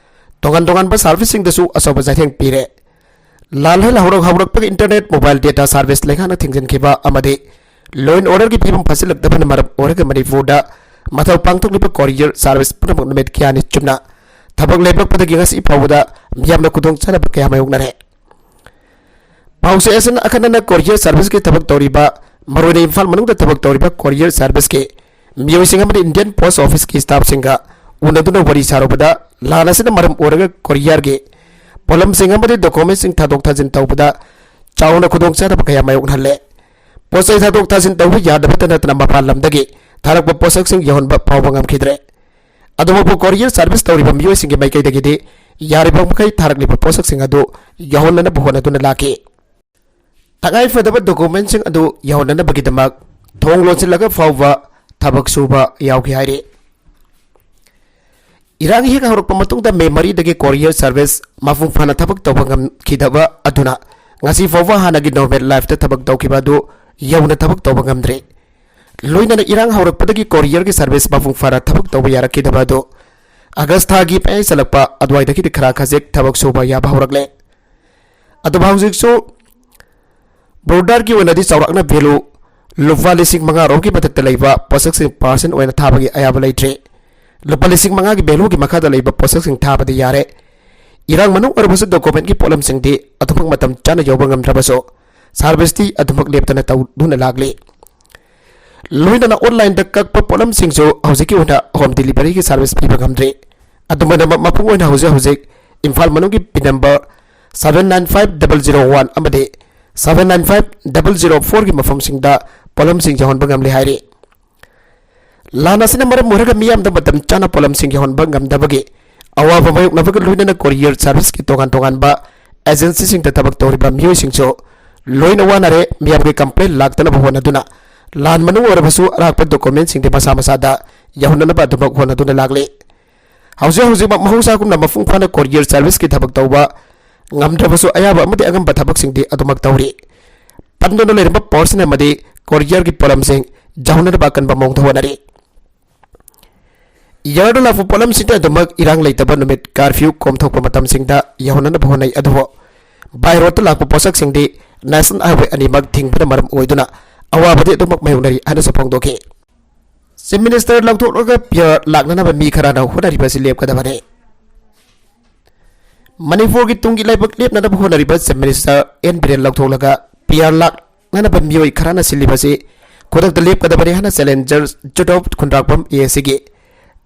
ꯇꯣꯉꯥꯟ ꯇꯣꯉꯥꯟꯕ service ꯁꯤꯡꯗꯁꯨ ꯑꯆꯧꯕ ꯆꯩꯊꯦꯡ ꯄꯤꯔꯦ꯫ ꯂꯥꯜꯍꯩ ꯍꯧꯔꯛ-, ꯍꯧꯔꯛꯄꯒꯤ internet, mobile data service ꯂꯩꯉꯥꯛꯅ ꯊꯤꯡꯖꯤꯟꯈꯤꯕ ꯑꯃꯗꯤ law and order ꯒꯤ ꯐꯤꯕꯝ ꯐꯠꯁꯤꯜꯂꯛꯇꯕꯅ ꯃꯔꯝ ꯑꯣꯏꯔꯒ ꯃꯅꯤꯄꯨꯔꯗ ꯃꯊꯧ ꯄꯥꯡꯊꯣꯛꯂꯤꯕ courier service ꯄꯨꯝꯅꯃꯛ ꯅꯨꯃꯤꯠ ꯀꯌꯥꯅꯤ ꯆꯨꯝꯅ ꯊꯕꯛ ꯂꯦꯞꯂꯛꯄꯗꯒꯤ ꯉꯁꯤ ꯐꯥꯎꯕꯗ ꯃꯤꯌꯥꯝꯅ ꯈꯨꯗꯣꯡꯆꯥꯗꯕ ꯀꯌꯥ ꯃꯥꯌꯣꯛꯅꯔꯦ꯫ ꯄꯥꯎꯆꯦ ꯑꯁꯤꯅ ꯑꯈꯟꯅꯅ courier service ꯀꯤ ꯊꯕꯛ ꯇꯧꯔꯤꯕ, ꯃꯔꯨꯑꯣꯏꯅ ꯏꯝꯐꯥꯜ ꯃꯅꯨꯡꯗ ꯊꯕꯛ ꯇꯧꯔꯤꯕ courier service ꯀꯤ ꯃꯤꯑꯣꯏꯁꯤꯡ ꯑꯃꯗꯤ Indian Post Office ꯀꯤ staff ꯁꯤꯡꯒ ꯎꯅꯗꯨꯅ ꯋꯥꯔꯤ ꯁꯥꯔꯨꯕꯗ, ꯂꯥꯟ ꯑꯁꯤꯅ ꯃꯔꯝ ꯑꯣꯏꯔꯒ courier ꯒꯤ ꯄꯣꯠꯂꯝꯁꯤꯡ ꯑꯃꯗꯤ document ꯁꯤꯡ ꯊꯥꯗꯣꯛ ꯊꯥꯖꯤꯟ ꯇꯧꯕꯗ ꯆꯥꯎꯅ ꯈꯨꯗꯣꯡꯆꯥꯗꯕ ꯀꯌꯥ ꯃꯥꯌꯣꯛꯅꯍꯜꯂꯦ꯫ ꯄꯣꯠ ꯆꯩ ꯊꯥꯗꯣꯛ ꯊꯥꯖꯤꯟ ꯇꯧꯕ ꯌꯥꯗꯕꯇ ꯅꯠꯇꯅ ꯃꯄꯥꯟ ꯂꯝꯗꯒꯤ ꯊꯥꯔꯛꯄ ꯄꯣꯠꯁꯛꯁꯤꯡ ꯌꯧꯍꯟꯕ ꯐꯥꯎꯕ ꯉꯝꯈꯤꯗ꯭ꯔꯦ꯫ ꯑꯗꯨꯕꯨ courier service ꯇꯧꯔꯤꯕ ꯃꯤꯑꯣꯏꯁꯤꯡꯒꯤ ꯃꯥꯏꯀꯩꯗꯒꯤꯗꯤ ꯌꯥꯔꯤꯕ ꯃꯈꯩ ꯊꯥꯔꯛꯂꯤꯕ ꯄꯣꯠꯁꯛꯁꯤꯡ ꯑꯗꯨ ꯌꯧꯍꯟꯅꯅꯕ ꯍꯣꯠꯅꯗꯨꯅ ꯂꯥꯛꯈꯤ꯫ ꯇꯉꯥꯏꯐꯗꯕ document ꯁꯤꯡ ꯑꯗꯨ ꯌꯧꯍꯟꯅꯅꯕꯒꯤꯗꯃꯛ ꯊꯣꯡ ꯂꯣꯟꯁꯤꯜꯂꯒ ꯐꯥꯎꯕ ꯊꯕꯛ ꯁꯨꯕ ꯌꯥꯎꯈꯤ ꯍꯥꯏꯔꯤ꯫ ꯏꯔꯥꯡ ꯍꯦꯛ ꯍꯧꯔꯛꯄ ꯃꯇꯨꯡꯗ ꯃꯦ ꯃꯔꯤꯗꯒꯤ courier service ꯃꯄꯨꯡ ꯐꯥꯅ ꯊꯕꯛ ꯇꯧꯕ ꯉꯝꯈꯤꯗꯕ ꯑꯗꯨꯅ ꯉꯁꯤ ꯐꯥꯎꯕ ꯍꯥꯟꯅꯒꯤ normal life ꯇ ꯊꯕꯛ ꯇꯧꯈꯤꯕ ꯑꯗꯨ ꯌꯧꯅ ꯊꯕꯛ ꯇꯧꯕ ꯉꯝꯗ꯭ꯔꯤ꯫ ꯂꯣꯏꯅꯅ ꯏꯔꯥꯡ ꯍꯧꯔꯛꯄꯗꯒꯤ courier ꯒꯤ service ꯃꯄꯨꯡ ꯐꯥꯅ ꯊꯕꯛ ꯇꯧꯕ ꯌꯥꯔꯛꯈꯤꯗꯕ ꯑꯗꯨ ꯑꯥꯒꯁ ꯊꯥꯒꯤ ꯃꯌꯥꯏ ꯆꯜꯂꯛꯄ ꯑꯗꯨꯋꯥꯏꯗꯒꯤꯗꯤ ꯈꯔ ꯈꯖꯤꯛ ꯊꯕꯛ ꯁꯨꯕ ꯌꯥꯕ ꯍꯧꯔꯛꯂꯦ꯫ ꯑꯗꯨꯕꯨ ꯍꯧꯖꯤꯛꯁꯨ ꯕ꯭ꯔꯣꯗꯔꯒꯤ ꯑꯣꯏꯅꯗꯤ ꯆꯥꯎꯔꯥꯛꯅ ꯚꯦꯂꯨ ꯂꯨꯄꯥ ꯂꯤꯁꯤꯡ ꯃꯉꯥ ꯔꯣꯝꯒꯤ ꯃꯊꯛꯇ ꯂꯩꯕ ꯄꯣꯠꯁꯛꯁꯤꯡ ꯄꯥꯔꯁꯦꯟ ꯑꯣꯏꯅ ꯊꯥꯕꯒꯤ ꯑꯌꯥꯕ ꯂꯩꯇ꯭ꯔꯦ꯫ ꯂꯨꯄꯥ ꯂꯤꯁꯤꯡ ꯃꯉꯥꯒꯤ ꯚꯦꯂꯨꯒꯤ ꯃꯈꯥꯗ ꯂꯩꯕ ꯄꯣꯠꯁꯛꯁꯤꯡ ꯊꯥꯕꯗꯤ ꯌꯥꯔꯦ꯫ ꯏꯔꯥꯡ ꯃꯅꯨꯡ ꯑꯣꯏꯔꯕꯁꯨ ꯗꯣꯀꯨꯃꯦꯟꯒꯤ ꯄꯣꯠꯂꯝꯁꯤꯡꯗꯤ ꯑꯗꯨꯃꯛ ꯃꯇꯝ ꯆꯥꯅ ꯌꯧꯕ ꯉꯝꯗ꯭ꯔꯕꯁꯨ ꯁꯥꯔꯚꯤꯁꯇꯤ ꯑꯗꯨꯃꯛ ꯂꯦꯞꯇꯅ ꯇꯧꯗꯨꯅ ꯂꯥꯛꯂꯤ꯫ ꯂꯣꯏꯅꯅ ꯑꯣꯟꯂꯥꯏꯟꯗ ꯀꯛꯄ ꯄꯣꯠꯂꯝꯁꯤꯡꯁꯨ ꯍꯧꯖꯤꯛꯀꯤ ꯑꯣꯏꯅ ꯍꯣꯝ ꯗꯤꯂꯤꯚꯔꯤꯒꯤ ꯁꯥꯔꯚꯤꯁ ꯄꯤꯕ ꯉꯝꯗ꯭ꯔꯤ꯫ ꯑꯗꯨꯃꯥꯏꯅꯃꯛ ꯃꯄꯨꯡ ꯑꯣꯏꯅ ꯍꯧꯖꯤꯛ ꯍꯧꯖꯤꯛ ꯏꯝꯐꯥꯜ ꯃꯅꯨꯡꯒꯤ pin number seven nine five double zero one ꯑꯃꯗꯤ seven nine five double zero ꯐꯣꯔꯒꯤ ꯃꯐꯝꯁꯤꯡꯗ ꯄꯣꯠꯂꯝꯁꯤꯡ ꯌꯧꯍꯟꯕ ꯉꯝꯂꯦ ꯍꯥꯏꯔꯤ꯫ ꯂꯥꯟ ꯑꯁꯤꯅ ꯃꯔꯝ ꯑꯣꯏꯔꯒ ꯃꯤꯌꯥꯝꯗ ꯃꯇꯝ ꯆꯥꯅ ꯄꯣꯠꯂꯝꯁꯤꯡ ꯌꯧꯍꯟꯕ ꯉꯝꯗꯕꯒꯤ ꯑꯋꯥꯕ ꯃꯥꯌꯣꯛꯅꯕꯒ ꯂꯣꯏꯅꯅ ꯀꯣꯔꯤꯌꯔ ꯁꯥꯔꯚꯤꯁꯀꯤ ꯇꯣꯉꯥꯟ ꯇꯣꯉꯥꯟꯕ ꯑꯦꯖꯦꯟꯁꯤꯁꯤꯡꯗ ꯊꯕꯛ ꯇꯧꯔꯤꯕ ꯃꯤꯑꯣꯏꯁꯤꯡꯁꯨ ꯂꯣꯏꯅ ꯋꯥꯅꯔꯦ꯫ ꯃꯤꯌꯥꯝꯒꯤ ꯀꯝꯄ꯭ꯂꯦꯟ ꯂꯥꯛꯇꯅꯕ ꯍꯣꯠꯅꯗꯨꯅ ꯂꯥꯟ ꯃꯅꯨꯡ ꯑꯣꯏꯔꯕꯁꯨ ꯑꯔꯥꯛꯄ ꯗꯣꯀꯨꯃꯦꯟꯁꯤꯡꯗꯤ ꯃꯁꯥ ꯃꯁꯥꯗ ꯌꯧꯍꯟꯅꯅꯕ ꯑꯗꯨꯃꯛ ꯍꯣꯠꯅꯗꯨꯅ ꯂꯥꯛꯂꯤ꯫ ꯍꯧꯖꯤꯛ ꯍꯧꯖꯤꯛꯃꯛ ꯃꯍꯧꯁꯥꯒꯨꯝꯅ ꯃꯄꯨꯡ ꯐꯥꯅ ꯀꯣꯔꯤꯌꯔ ꯁꯥꯔꯚꯤꯁꯀꯤ ꯊꯕꯛ ꯇꯧꯕ ꯉꯝꯗ꯭ꯔꯕꯁꯨ ꯑꯌꯥꯕ ꯑꯃꯗꯤ ꯑꯉꯝꯕ ꯊꯕꯛꯁꯤꯡꯗꯤ ꯑꯗꯨꯃꯛ ꯇꯧꯔꯤ꯫ ꯄꯟꯗꯨꯅ ꯂꯩꯔꯝꯕ ꯄꯣꯔꯁꯟ ꯑꯃꯗꯤ ꯀꯣꯔꯤꯌꯔꯒꯤ ꯄꯣꯠꯂꯝꯁꯤꯡ ꯌꯧꯍꯟꯅꯅꯕ ꯑꯀꯟꯕ ꯃꯑꯣꯡꯗ ꯍꯣꯠꯅꯔꯤ꯫ ꯌꯥꯔꯗ ꯂꯥꯛꯄ ꯄꯣꯠꯂꯝꯁꯤꯡꯗ ꯑꯗꯨꯃꯛ ꯏꯔꯥꯡ ꯂꯩꯇꯕ ꯅꯨꯃꯤꯠ ꯀꯥꯔꯐ꯭ꯌꯨ ꯀꯣꯝꯊꯣꯛꯄ ꯃꯇꯝꯁꯤꯡꯗ ꯌꯧꯍꯟꯅꯅꯕ ꯍꯣꯠꯅꯩ, ꯑꯗꯨꯕꯨ ꯕꯥꯏ ꯔꯣꯗꯇ ꯂꯥꯛꯄ ꯄꯣꯠꯁꯛꯁꯤꯡꯗꯤ ꯅꯦꯁꯅꯦꯜ ꯍꯥꯏꯋꯦ ꯑꯅꯤꯃꯛ ꯊꯤꯡꯕꯅ ꯃꯔꯝ ꯑꯣꯏꯗꯨꯅ ꯑꯋꯥꯕꯗꯤ ꯑꯗꯨꯃꯛ ꯃꯥꯌꯣꯛꯅꯔꯤ ꯍꯥꯏꯅꯁꯨ ꯐꯣꯡꯗꯣꯛꯈꯤ꯫ ꯆꯤꯐ ꯃꯤꯅꯤꯁꯇꯔ ꯂꯧꯊꯣꯛꯂꯒ ꯄꯤꯌꯔ ꯂꯥꯛꯅꯅꯕ ꯃꯤ ꯈꯔꯅ ꯍꯣꯠꯅꯔꯤꯕ ꯑꯁꯤ ꯂꯦꯞꯀꯗꯕꯅꯤ꯫ ꯃꯅꯤꯄꯨꯔꯒꯤ ꯇꯨꯡꯒꯤ ꯂꯩꯕꯥꯛ ꯂꯦꯞꯅꯅꯕ ꯍꯣꯠꯅꯔꯤꯕ ꯆꯤꯐ ꯃꯤꯅꯤꯁꯇꯔ ꯑꯦꯟ ꯕꯤꯔꯦꯟ ꯂꯧꯊꯣꯛꯂꯒ ꯄꯤꯌꯔ ꯂꯥꯛꯅꯅꯕ ꯃꯤꯑꯣꯏ ꯈꯔꯅ ꯁꯤꯜꯂꯤꯕꯁꯤ ꯈꯨꯗꯛꯇ ꯂꯦꯞꯀꯗꯕꯅꯤ ꯍꯥꯏꯅ ꯆꯦꯂꯦꯟꯖꯔ ꯖꯨꯠ ꯑꯣꯐ ꯈꯨꯟꯗ꯭ꯔꯥꯛꯄꯝ ꯑꯦ ꯑꯦꯁ ꯁꯤꯒꯤ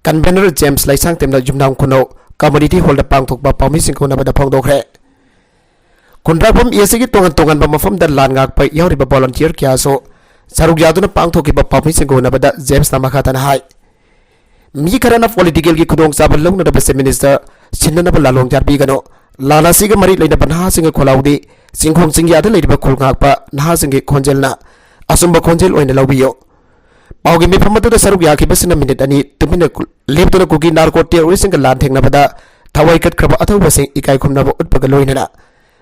ꯀꯟꯚꯦꯅꯔ ꯖꯦꯝꯁ ꯂꯩꯁꯥꯡꯊꯦꯝꯅ ꯌꯨꯝꯅꯥꯝ ꯈꯨꯅꯧ ꯀꯝꯃꯨꯅꯤꯇꯤ ꯍꯣꯜꯗ ꯄꯥꯡꯊꯣꯛꯄ ꯄꯥꯎꯃꯤꯁꯤꯡ ꯎꯅꯕꯗ ꯐꯣꯡꯗꯣꯛꯈ꯭ꯔꯦ꯫ ꯈꯨꯟꯗ꯭ꯔꯥꯛꯄꯝ ꯑꯦ ꯑꯦꯁ ꯁꯤꯒꯤ ꯇꯣꯉꯥꯟ ꯇꯣꯉꯥꯟꯕ ꯃꯐꯝꯗ ꯂꯥꯟ ꯉꯥꯛꯄ ꯌꯥꯎꯔꯤꯕ ꯚꯣꯂꯨꯟꯇꯤꯌꯔ ꯀꯌꯥꯁꯨ ꯁꯔꯨꯛ ꯌꯥꯗꯨꯅ ꯄꯥꯡꯊꯣꯛꯈꯤꯕ ꯄꯥꯎꯃꯤꯁꯤꯡꯒ ꯎꯅꯕꯗ ꯖꯦꯝꯁꯅ ꯃꯈꯥ ꯇꯥꯅ ꯍꯥꯏ, ꯃꯤ ꯈꯔꯅ ꯄꯣꯂꯤꯇꯤꯀꯦꯜꯒꯤ ꯈꯨꯗꯣꯡꯆꯥꯕ ꯂꯧꯅꯅꯕ ꯆꯤꯐ ꯃꯤꯅꯤꯁꯇꯔ ꯁꯤꯟꯅꯅꯕ ꯂꯥꯂꯣꯡ ꯌꯥꯠꯄꯤꯒꯅꯨ꯫ ꯂꯥꯟ ꯑꯁꯤꯒ ꯃꯔꯤ ꯂꯩꯅꯕ ꯅꯍꯥꯁꯤꯡꯒꯤ ꯈꯣꯜꯂꯥꯎꯗꯤ ꯆꯤꯡꯈꯣꯡ ꯆꯤꯡꯌꯥꯗ ꯂꯩꯔꯤꯕ ꯈꯨꯜ ꯉꯥꯛꯄ ꯅꯍꯥꯁꯤꯡꯒꯤ ꯈꯣꯟꯖꯦꯜꯅ ꯑꯆꯨꯝꯕ ꯈꯣꯟꯖꯦꯜ ꯑꯣꯏꯅ ꯂꯧꯕꯤꯌꯨ꯫ ꯄꯥꯎꯒꯤ ꯃꯤꯐꯝ ꯑꯗꯨꯗ ꯁꯔꯨꯛ ꯌꯥꯈꯤꯕꯁꯤꯡꯅ ꯃꯤꯅꯤꯠ ꯑꯅꯤ ꯇꯨꯃꯤꯟꯅ ꯀꯨ-, ꯂꯦꯞꯇꯨꯅ ꯀꯨꯀꯤ ꯅꯥꯔꯀꯣ ꯇꯦꯔꯣꯔꯤꯁꯁꯤꯡꯒ ꯂꯥꯟ ꯊꯦꯡꯅꯕꯗ ꯊꯋꯥꯏ ꯀꯠꯈ꯭ꯔꯕ ꯑꯊꯧꯕꯁꯤꯡ ꯏꯀꯥꯏ ꯈꯨꯝꯅꯕ ꯎꯠꯄꯒ ꯂꯣꯏꯅꯅ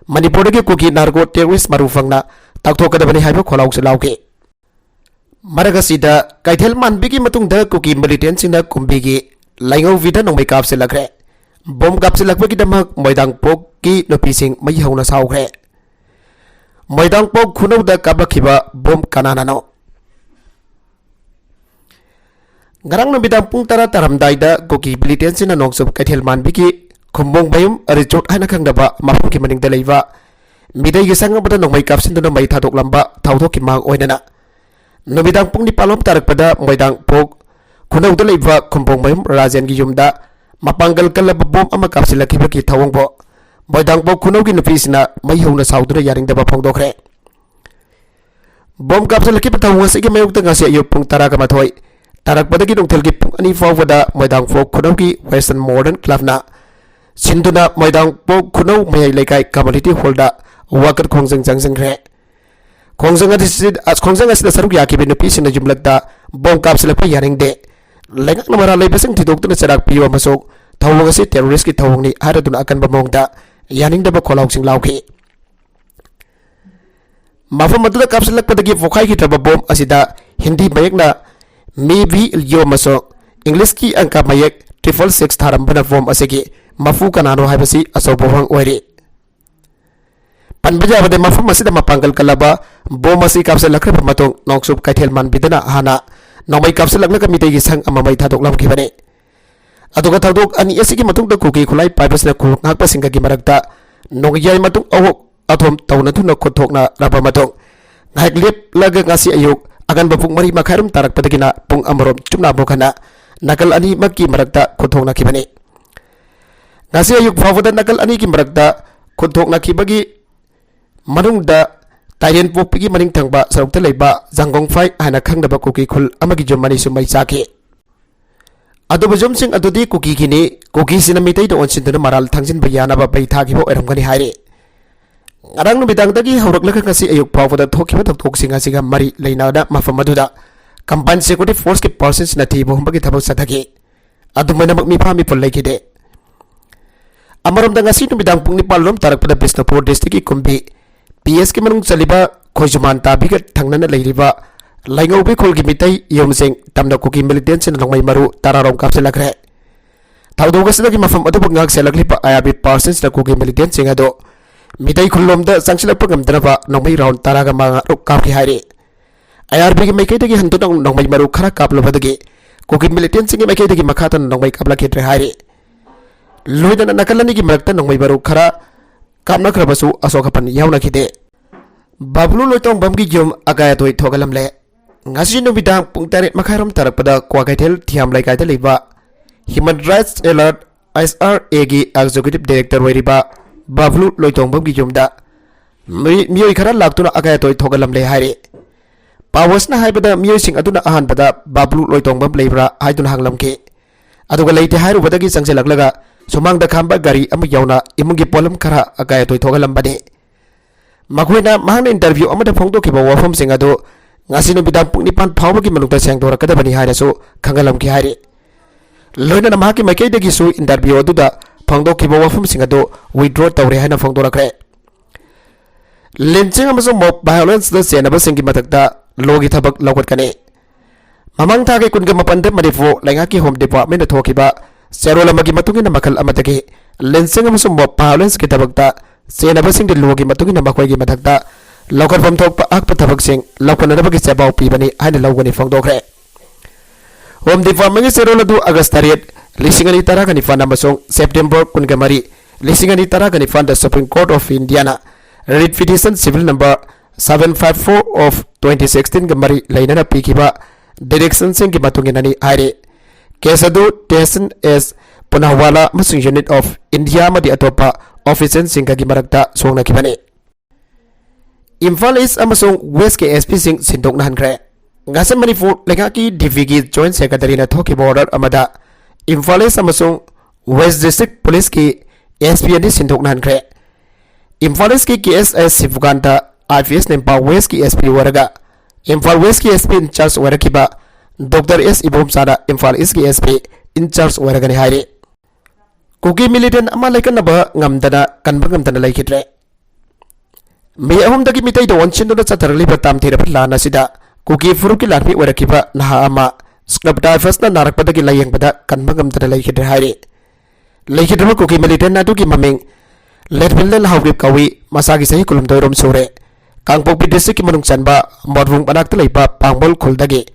ꯃꯅꯤꯄꯨꯔꯗꯒꯤ ꯀꯨꯀꯤ ꯅꯥꯔꯀꯣ ꯇꯦꯔꯣꯔꯤꯁ ꯃꯔꯨ ꯐꯪꯅ ꯇꯥꯛꯊꯣꯛꯀꯗꯕꯅꯤ ꯍꯥꯏꯕ ꯈꯣꯜꯂꯥꯎꯁꯨ ꯂꯥꯎꯈꯤ꯫ ꯃꯔꯛ ꯑꯁꯤꯗ ꯀꯩꯊꯦꯜ ꯃꯥꯟꯕꯤꯒꯤ ꯃꯇꯨꯡꯗ ꯀꯨꯀꯤ ꯃꯤꯂꯤꯇꯦꯟꯁꯤꯡꯅ ꯀꯨꯝꯕꯤꯒꯤ ꯂꯥꯏꯉꯧꯕꯤꯗ ꯅꯣꯡꯃꯩ ꯀꯥꯞꯁꯤꯜꯂꯛꯈ꯭ꯔꯦ꯫ ꯕꯣꯝ ꯀꯥꯞꯁꯤꯜꯂꯛꯄꯒꯤꯗꯃꯛ ꯃꯣꯏꯗꯥꯡꯄꯣꯛꯀꯤ ꯅꯨꯄꯤꯁꯤꯡ ꯃꯩ ꯍꯧꯅ ꯁꯥꯎꯈ꯭ꯔꯦ꯫ ꯃꯣꯏꯗꯥꯡꯄꯣꯛ ꯈꯨꯅꯧꯗ ꯀꯥꯞꯂꯛꯈꯤꯕ ꯕꯣꯝ ꯀꯅꯥꯅꯅꯣ? ꯉꯔꯥꯡ ꯅꯨꯃꯤꯗꯥꯡ ꯄꯨꯡ ꯇꯔꯥ ꯇꯥꯔꯝꯗꯥꯏꯗ ꯀꯨꯀꯤ ꯃꯤꯂꯤꯇꯦꯟꯁꯤꯡꯅ ꯅꯣꯡꯆꯨꯞ ꯀꯩꯊꯦꯜ ꯃꯥꯟꯕꯤꯒꯤ ꯈꯨꯝꯕꯣꯡ ꯃꯌꯨꯝ ꯔꯤꯖꯣꯔꯠ ꯍꯥꯏꯅ ꯈꯪꯅꯕ ꯃꯐꯝꯒꯤ ꯃꯅꯤꯡꯗ ꯂꯩꯕ ꯃꯤꯇꯩꯒꯤ ꯁꯪ ꯑꯃꯗ ꯅꯣꯡꯃꯩ ꯀꯥꯞꯁꯤꯟꯗꯨꯅ ꯃꯩ ꯊꯥꯗꯣꯛꯂꯝꯕ ꯊꯧꯗꯣꯛꯀꯤ ꯃꯥꯡ ꯑꯣꯏꯅꯅ ꯅꯨꯃꯤꯗꯥꯡ ꯄꯨꯡ ꯅꯤꯄꯥꯟ ꯂꯣꯝ ꯇꯥꯔꯛꯄꯗ ꯃꯣꯏꯗꯥꯡꯄꯣꯛ ꯈꯨꯅꯧꯗ ꯂꯩꯕ ꯈꯨꯝꯕꯣꯡ ꯃꯌꯨꯝ ꯔꯥꯖꯦꯟꯒꯤ ꯌꯨꯝꯗ ꯃꯄꯥꯡꯒꯜ ꯀꯜꯂꯕ ꯕꯣꯝ ꯑꯃ ꯀꯥꯞꯁꯤꯜꯂꯛꯈꯤꯕꯒꯤ ꯊꯧꯑꯣꯡꯕꯨ ꯃꯣꯏꯗꯥꯡꯄꯣꯛ ꯈꯨꯅꯧꯒꯤ ꯅꯨꯄꯤꯁꯤꯡꯅ ꯃꯩ ꯍꯧꯅ ꯁꯥꯎꯗꯨꯅ ꯌꯥꯅꯤꯡꯗꯕ ꯐꯣꯡꯗꯣꯛꯈ꯭ꯔꯦ꯫ ꯕꯣꯝ ꯀꯥꯞꯁꯤꯜꯂꯛꯈꯤꯕ ꯊꯧꯑꯣꯡ ꯑꯁꯤꯒꯤ ꯃꯥꯌꯣꯛꯇ ꯉꯁꯤ ꯑꯌꯨꯛ ꯄꯨꯡ ꯇꯔꯥꯒ ꯃꯥꯊꯣꯏ ꯇꯥꯔꯛꯄꯗꯒꯤ ꯅꯨꯡꯊꯤꯜꯒꯤ ꯄꯨꯡ ꯑꯅꯤ ꯐꯥꯎꯕꯗ ꯃꯣꯏꯗꯥꯡꯄꯣꯛ ꯈꯨꯅꯧꯒꯤ Western Modern Clubꯅ ꯁꯤꯟꯗꯨꯅ ꯃꯣꯏꯗꯥꯡꯄꯣꯛ ꯈꯨꯅꯧ ꯃꯌꯥꯏ ꯂꯩꯀꯥꯏ Community Hallꯗ ꯋꯥꯀꯠ ꯈꯣꯡꯖꯪ ꯆꯪꯁꯤꯟꯈ꯭ꯔꯦ꯫ ꯈꯣꯡꯖꯪ ꯑꯁꯤ-, ꯈꯣꯡꯖꯪ ꯑꯁꯤꯗ ꯁꯔꯨꯛ ꯌꯥꯈꯤꯕ ꯅꯨꯄꯤꯁꯤꯡꯅ ꯌꯨꯝꯂꯛꯇ ꯕꯣꯝ ꯀꯥꯞꯁꯤꯜꯂꯛꯄ ꯌꯥꯅꯤꯡꯗꯦ, ꯂꯩꯉꯥꯛꯅ ꯃꯔꯥꯜ ꯂꯩꯕꯁꯤꯡ ꯊꯤꯗꯣꯛꯇꯨꯅ ꯆꯩꯔꯥꯛ ꯄꯤꯌꯨ ꯑꯃꯁꯨꯡ ꯊꯧꯑꯣꯡ ꯑꯁꯤ terroristꯀꯤ ꯊꯧꯑꯣꯡꯅꯤ ꯍꯥꯏꯔꯗꯨꯅ ꯑꯀꯟꯕ ꯃꯑꯣꯡꯗ ꯌꯥꯅꯤꯡꯗꯕ ꯈꯣꯜꯂꯥꯎꯁꯤꯡ ꯂꯥꯎꯈꯤ꯫ ꯃꯐꯝ ꯑꯗꯨꯗ ꯀꯥꯞꯁꯤꯜꯂꯛꯄꯗꯒꯤ ꯄꯣꯈꯥꯏꯈꯤꯗ꯭ꯔꯕ ꯕꯣꯝ ꯑꯁꯤꯗ ꯍꯤꯟꯗꯤ ꯃꯌꯦꯛꯅ "ꯃꯦ ꯚꯤ ꯂꯤꯌꯣ" ꯑꯃꯁꯨꯡ ꯏꯪꯂꯤꯁꯀꯤ ꯑꯪꯀ ꯃꯌꯦꯛ triple six ꯊꯥꯔꯝꯕꯅ ꯕꯣꯝ ꯑꯁꯤꯒꯤ ꯃꯄꯨ ꯀꯅꯥꯅꯣ ꯍꯥꯏꯕꯁꯤ ꯑꯆꯧꯕ ꯋꯥꯍꯪ ꯑꯣꯏꯔꯤ꯫ ꯄꯟꯕ ꯌꯥꯕꯗꯤ, ꯃꯐꯝ ꯑꯁꯤꯗ ꯃꯄꯥꯡꯒꯜ ꯀꯜꯂꯕ ꯕꯣꯝ ꯑꯁꯤ ꯀꯥꯞꯁꯤꯜꯂꯛꯈ꯭ꯔꯕ ꯃꯇꯨꯡ, ꯅꯣꯡꯆꯨꯞ ꯀꯩꯊꯦꯜ ꯃꯥꯟꯕꯤꯗꯅ ꯍꯥꯟꯅ ꯅꯣꯡꯃꯩ ꯀꯥꯞꯁꯤꯜꯂꯛꯂꯒ ꯃꯤꯇꯩꯒꯤ ꯁꯪ ꯑꯃ ꯃꯩ ꯊꯥꯗꯣꯛꯂꯝꯈꯤꯕꯅꯤ꯫ ꯑꯗꯨꯒ ꯊꯧꯗꯣꯛ ꯑꯅꯤ ꯑꯁꯤꯒꯤ ꯃꯇꯨꯡꯗ ꯀꯨꯀꯤ ꯈꯨꯠꯂꯥꯏ ꯄꯥꯏꯕꯁꯤꯡꯅ ꯈꯨꯜ ꯉꯥꯛꯄꯁꯤꯡꯒꯤ ꯃꯔꯛꯇ ꯅꯣꯡꯌꯥꯏ ꯃꯇꯨꯡ ꯑꯍꯨꯝ ꯑꯊꯣꯝ ꯇꯧꯅꯗꯨꯅ ꯈꯨꯠ ꯊꯣꯛꯅꯔꯕ ꯃꯇꯨꯡ, ꯉꯥꯏꯍꯥꯛ ꯂꯦꯞꯂꯒ ꯉꯁꯤ ꯑꯌꯨꯛ ꯑꯉꯟꯕ ꯄꯨꯡ ꯃꯔꯤ ꯃꯈꯥꯏꯔꯣꯝ ꯇꯥꯔꯛꯄꯗꯒꯤꯅ ꯄꯨꯡ ꯑꯃꯔꯣꯝ ꯆꯨꯞꯅ ꯑꯃꯨꯛ ꯍꯟꯅ ꯅꯥꯀꯜ ꯑꯅꯤꯃꯛꯀꯤ ꯃꯔꯛꯇ ꯈꯨꯠ ꯊꯣꯛꯅꯈꯤꯕꯅꯤ꯫ ꯉꯁꯤ ꯑꯌꯨꯛ ꯐꯥꯎꯕꯗ ꯅꯥꯀꯜ ꯑꯅꯤꯒꯤ ꯃꯔꯛꯇ ꯈꯨꯠ ꯊꯣꯛꯅꯈꯤꯕꯒꯤ ꯃꯅꯨꯡꯗ ꯇꯥꯏꯔꯦꯟꯄꯣꯛꯄꯤꯒꯤ ꯃꯅꯤꯡ ꯊꯪꯕ ꯁꯔꯨꯛꯇ ꯂꯩꯕ ꯖꯥꯡꯒꯣꯡꯐꯥꯏ ꯍꯥꯏꯅ ꯈꯪꯅꯕ ꯀꯨꯀꯤ ꯈꯨꯜ ꯑꯃꯒꯤ ꯌꯨꯝ ꯑꯅꯤꯁꯨ ꯃꯩ ꯆꯥꯈꯤ꯫ ꯑꯗꯨꯕꯨ ꯌꯨꯝꯁꯤꯡ ꯑꯗꯨꯗꯤ ꯀꯨꯀꯤꯒꯤꯅꯤ, ꯀꯨꯀꯤꯁꯤꯡꯅ ꯃꯤꯇꯩꯗ ꯑꯣꯟꯁꯤꯟꯗꯨꯅ ꯃꯔꯥꯜ ꯊꯥꯡꯖꯤꯟꯕ ꯌꯥꯅꯕ ꯃꯩ ꯊꯥꯈꯤꯕ ꯑꯣꯏꯔꯝꯒꯅꯤ ꯍꯥꯏꯔꯤ꯫ ꯉꯔꯥꯡ ꯅꯨꯃꯤꯗꯥꯡꯗꯒꯤ ꯍꯧꯔꯛꯂꯒ ꯉꯁꯤ ꯑꯌꯨꯛ ꯐꯥꯎꯕꯗ ꯊꯣꯛꯈꯤꯕ ꯊꯧꯗꯣꯛꯁꯤꯡ ꯑꯁꯤꯒ ꯃꯔꯤ ꯂꯩꯅꯅ ꯃꯐꯝ ꯑꯗꯨꯗ Combined Security Forceꯀꯤ personnelꯅ ꯊꯤꯕ ꯍꯨꯝꯕꯒꯤ ꯊꯕꯛ ꯆꯠꯊꯈꯤ꯫ ꯑꯗꯨꯝ ꯑꯣꯏꯅꯃꯛ ꯃꯤꯐꯥ ꯃꯤꯄꯨꯜ ꯂꯩꯈꯤꯗꯦ꯫ ꯑꯃꯔꯣꯝꯗ ꯉꯁꯤ ꯅꯨꯃꯤꯗꯥꯡ ꯄꯨꯡ ꯅꯤꯄꯥꯟ ꯂꯣꯝ ꯇꯥꯔꯛꯄꯗ ꯕꯤꯁꯅꯨꯄꯨꯔ districtꯀꯤ ꯀꯨꯝꯕꯤ P Sꯀꯤ ꯃꯅꯨꯡ ꯆꯜꯂꯤꯕ ꯈꯣꯏꯖꯨꯃꯥꯟ ꯇꯥꯕꯤꯒ ꯊꯪꯅꯅ ꯂꯩꯔꯤꯕ ꯂꯩꯉꯧꯕꯤ ꯈꯨꯜꯒꯤ ꯃꯤꯇꯩ ꯌꯨꯝꯁꯤꯡ ꯇꯝꯅ ꯀꯨꯀꯤ militantꯁꯤꯡꯅ ꯅꯣꯡꯃꯩ ꯃꯔꯨ ꯇꯔꯥꯔꯣꯝ ꯀꯥꯞꯁꯤꯜꯂꯛꯈ꯭ꯔꯦ꯫ ꯊꯧꯗꯣꯛ ꯑꯁꯤꯗꯒꯤ ꯃꯐꯝ ꯑꯗꯨꯕꯨ ꯉꯥꯛ ꯁꯦꯜꯂꯛꯂꯤꯕ IRB personnelꯅ ꯀꯨꯀꯤ militantꯁꯤꯡ ꯑꯗꯨ ꯃꯤꯇꯩ ꯈꯨꯜꯂꯣꯝꯗ ꯆꯪꯁꯤꯜꯂꯛꯄ ꯉꯝꯗꯅꯕ ꯅꯣꯡꯃꯩ round ꯇꯔꯥꯒ ꯃꯉꯥ ꯔꯨꯛ ꯀꯥꯞꯈꯤ ꯍꯥꯏꯔꯤ꯫ ꯑꯥꯏ ꯑꯥꯔ ꯕꯤꯒꯤ ꯃꯥꯏꯀꯩꯗꯒꯤ ꯍꯟꯗꯨꯅ ꯅꯣꯡꯃꯩ ꯃꯔꯨ ꯈꯔ ꯀꯥꯞꯂꯨꯕꯗꯒꯤ ꯀꯨꯀꯤ militant ꯁꯤꯡꯒꯤ ꯃꯥꯏꯀꯩꯗꯒꯤ ꯃꯈꯥ ꯇꯥꯅ ꯅꯣꯡꯃꯩ ꯀꯥꯞꯂꯛꯈꯤꯗ꯭ꯔꯦ ꯍꯥꯏꯔꯤ꯫ ꯂꯣꯏꯅꯅ ꯅꯥꯀꯜ ꯑꯅꯤꯒꯤ ꯃꯔꯛꯇ ꯅꯣꯡꯃꯩ ꯃꯔꯨ ꯈꯔ ꯀꯥꯞꯅꯈ꯭ꯔꯕꯁꯨ ꯑꯁꯣꯛ ꯑꯄꯟ ꯌꯥꯎꯅꯈꯤꯗꯦ꯫ ꯕꯕ꯭ꯂꯨ ꯂꯣꯏꯇꯣꯡꯕꯝꯒꯤ ꯌꯨꯝ ꯑꯀꯥꯏ ꯑꯇꯣꯏ ꯊꯣꯛꯍꯜꯂꯝꯂꯦ꯫ ꯉꯁꯤ ꯅꯨꯃꯤꯗꯥꯡ ꯄꯨꯡ ꯇꯔꯦꯠ ꯃꯈꯥꯏꯔꯣꯝ ꯇꯥꯔꯛꯄꯗ ꯀ꯭ꯋꯥꯀꯩꯊꯦꯜ ꯊꯤꯌꯥꯝ ꯂꯩꯀꯥꯏꯗ ꯂꯩꯕ Human Rights Alert, H R A ꯒꯤ executive director ꯑꯣꯏꯔꯤꯕ ꯕꯕ꯭ꯂꯨ ꯂꯣꯏꯇꯣꯡꯕꯝꯒꯤ ꯌꯨꯝꯗ ꯃꯤ-, ꯃꯤꯑꯣꯏ ꯈꯔ ꯂꯥꯛꯇꯨꯅ ꯑꯀꯥꯏ ꯑꯇꯣꯏ ꯊꯣꯛꯍꯜꯂꯝꯂꯦ ꯍꯥꯏꯔꯤ꯫ ꯄꯥꯎ ꯑꯁꯤꯅ ꯍꯥꯏꯕꯗ, ꯃꯤꯑꯣꯏꯁꯤꯡ ꯑꯗꯨꯅ ꯑꯍꯥꯟꯕꯗ ꯕꯕ꯭ꯂꯨ ꯂꯣꯏꯇꯣꯡꯕꯝ ꯂꯩꯕ꯭ꯔꯥ ꯍꯥꯏꯗꯨꯅ ꯍꯪꯂꯝꯈꯤ꯫ ꯑꯗꯨꯒ ꯂꯩꯇꯦ ꯍꯥꯏꯔꯨꯕꯗꯒꯤ ꯆꯪꯁꯤꯜꯂꯛꯂꯒ ꯁꯨꯃꯥꯡꯗ ꯈꯥꯝꯕ ꯒꯥꯔꯤ ꯑꯃ ꯌꯥꯎꯅ ꯏꯃꯨꯡꯒꯤ ꯄꯣꯠꯂꯝ ꯈꯔ ꯑꯀꯥꯏ ꯑꯇꯣꯏ ꯊꯣꯛꯍꯜꯂꯝꯕꯅꯤ꯫ ꯃꯈꯣꯏꯅ ꯃꯍꯥꯛꯅ interview ꯑꯃꯗ ꯐꯣꯡꯗꯣꯛꯈꯤꯕ ꯋꯥꯐꯝꯁꯤꯡ ꯑꯗꯨ ꯉꯁꯤ ꯅꯨꯃꯤꯗꯥꯡ ꯄꯨꯡ ꯅꯤꯄꯥꯟ ꯐꯥꯎꯕꯒꯤ ꯃꯅꯨꯡꯗ ꯁꯦꯡꯗꯣꯔꯛꯀꯗꯕꯅꯤ ꯍꯥꯏꯅꯁꯨ ꯈꯪꯍꯜꯂꯝꯈꯤ ꯍꯥꯏꯔꯤ꯫ ꯂꯣꯏꯅꯅ ꯃꯍꯥꯛꯀꯤ ꯃꯥꯏꯀꯩꯗꯒꯤꯁꯨ interview ꯑꯗꯨꯗ ꯐꯣꯡꯗꯣꯛꯈꯤꯕ ꯋꯥꯐꯝꯁꯤꯡ ꯑꯗꯨ withdraw ꯇꯧꯔꯦ ꯍꯥꯏꯅ ꯐꯣꯡꯗꯣꯔꯛꯈ꯭ꯔꯦ꯫ Lynching ꯑꯃꯁꯨꯡ mob violence ꯗ ꯆꯦꯟꯅꯕꯁꯤꯡꯒꯤ ꯃꯊꯛꯇ law ꯒꯤ ꯊꯕꯛ ꯂꯧꯈꯠꯀꯅꯤ꯫ ꯃꯃꯥꯡ ꯊꯥꯒꯤ ꯀꯨꯟꯒ ꯃꯥꯄꯟꯗ ꯃꯅꯤꯄꯨꯔ ꯂꯩꯉꯥꯛꯀꯤ Home Department ꯅ ꯊꯣꯛꯈꯤꯕ ꯆꯦꯔꯣꯜ ꯑꯃꯒꯤ ꯃꯇꯨꯡ ꯏꯟꯅ ꯃꯈꯜ ꯑꯃꯗꯒꯤ lynching ꯑꯃꯁꯨꯡ mob violence ꯀꯤ ꯊꯕꯛꯇ ꯆꯦꯟꯅꯕꯁꯤꯡꯒꯤ law ꯒꯤ ꯃꯇꯨꯡ ꯏꯟꯅ ꯃꯈꯣꯏꯒꯤ ꯃꯊꯛꯇ ꯂꯧꯈꯠꯐꯝ ꯊꯣꯛꯄ ꯑꯍꯛꯄ ꯊꯕꯛꯁꯤꯡ ꯂꯧꯈꯠꯅꯅꯕꯒꯤ ꯆꯦꯄꯥꯎ ꯄꯤꯕꯅꯤ ꯍꯥꯏꯅ ꯂꯧꯒꯅꯤ ꯐꯣꯡꯗꯣꯛꯈ꯭ꯔꯦ꯫ Home Department ꯒꯤ ꯆꯦꯔꯣꯜ ꯑꯗꯨ August ꯇꯔꯦꯠ, ꯂꯤꯁꯤꯡ ꯑꯅꯤ ꯇꯔꯥꯒ ꯅꯤꯄꯥꯟ ꯑꯃꯁꯨꯡ September ꯀꯨꯟꯒ ꯃꯔꯤ, ꯂꯤꯁꯤꯡ ꯑꯅꯤ ꯇꯔꯥꯒ ꯅꯤꯄꯥꯟꯗ Supreme Court of India ꯅ Writ Petition Civil Number seven five four of twenty sixteen ꯒ ꯃꯔꯤ ꯂꯩꯅꯅ ꯄꯤꯈꯤꯕ direction ꯁꯤꯡꯒꯤ ꯃꯇꯨꯡ ꯏꯟꯅꯅꯤ ꯍꯥꯏꯔꯤ꯫ Case ꯑꯗꯨ Tehsin S Poonawalla ꯑꯃꯁꯨꯡ Unit of India ꯑꯃꯗꯤ ꯑꯇꯣꯞꯄ official ꯁꯤꯡꯒꯒꯤ ꯃꯔꯛꯇ ꯁꯣꯛꯅꯈꯤꯕꯅꯤ꯫ ꯏꯝꯐꯥꯜ East ꯑꯃꯁꯨꯡ West ꯀꯤ S P ꯁꯤꯡ ꯁꯤꯟꯗꯣꯛꯅꯍꯟꯈ꯭ꯔꯦ꯫ ꯉꯁꯤ ꯃꯅꯤꯄꯨꯔ ꯂꯩꯉꯥꯛꯀꯤ D G P ꯒꯤ Joint Secretary ꯅ ꯊꯣꯛꯈꯤꯕ order ꯑꯃꯗ ꯏꯝꯐꯥꯜ East ꯑꯃꯁꯨꯡ West District Police ꯀꯤ S P ꯑꯅꯤ ꯁꯤꯟꯗꯣꯛꯅꯍꯟꯈ꯭ꯔꯦ꯫ ꯏꯝꯐꯥꯜ East ꯀꯤ K S S ꯁꯤꯕꯀꯥꯟꯇ I P S ꯅ ꯏꯝꯐꯥꯜ West ꯀꯤ S P ꯑꯣꯏꯔꯒ, ꯏꯝꯐꯥꯜ West ꯀꯤ S P in charge ꯑꯣꯏꯔꯛꯈꯤꯕ Doctor S ꯏꯕꯣꯝꯆꯥꯅ Imphal East ꯀꯤ S P in charge ꯑꯣꯏꯔꯒꯅꯤ ꯍꯥꯏꯔꯤ꯫ ꯀꯨꯀꯤ militant ꯑꯃ ꯂꯩꯀꯠꯅꯕ ꯉꯝꯗꯅ, ꯀꯟꯕ ꯉꯝꯗꯅ ꯂꯩꯈꯤꯗ꯭ꯔꯦ꯫ ꯃꯤ ꯑꯍꯨꯝꯗꯒꯤ ꯃꯤꯇꯩꯗ ꯑꯣꯟꯁꯤꯟꯗꯨꯅ ꯆꯠꯊꯔꯛꯂꯤꯕ ꯇꯥꯝꯊꯤꯔꯕ ꯂꯥꯟ ꯑꯁꯤꯗ ꯀꯨꯀꯤ ꯐꯨꯔꯨꯞꯀꯤ ꯂꯥꯟꯃꯤ ꯑꯣꯏꯔꯛꯈꯤꯕ ꯅꯍꯥ ꯑꯃ scrub typhus ꯅ ꯅꯥꯔꯛꯄꯗꯒꯤ ꯂꯥꯌꯦꯡꯕꯗ ꯀꯟꯕ ꯉꯝꯗꯅ ꯂꯩꯈꯤꯗ꯭ꯔꯦ ꯍꯥꯏꯔꯤ꯫ ꯂꯩꯈꯤꯗ꯭ꯔꯕ ꯀꯨꯀꯤ militant ꯑꯗꯨꯒꯤ ꯃꯃꯤꯡ ꯂꯦꯠꯕꯤꯜꯗ ꯍꯥꯎꯒꯤꯞ ꯀꯧꯏ꯫ ꯃꯁꯥꯒꯤ ꯆꯍꯤ ꯀꯨꯟꯍꯨꯝꯗꯣꯏ ꯔꯣꯝ ꯁꯨꯔꯦ꯫ ꯀꯥꯡꯄꯣꯛꯄꯤ ꯗꯤꯁꯇ꯭ꯔꯤꯛꯀꯤ ꯃꯅꯨꯡ ꯆꯟꯕ ꯃꯣꯠꯕꯨꯡ ꯃꯅꯥꯛꯇ ꯂꯩꯕ ꯄꯥꯡꯕꯣꯜ ꯈꯨꯜꯗꯒꯤ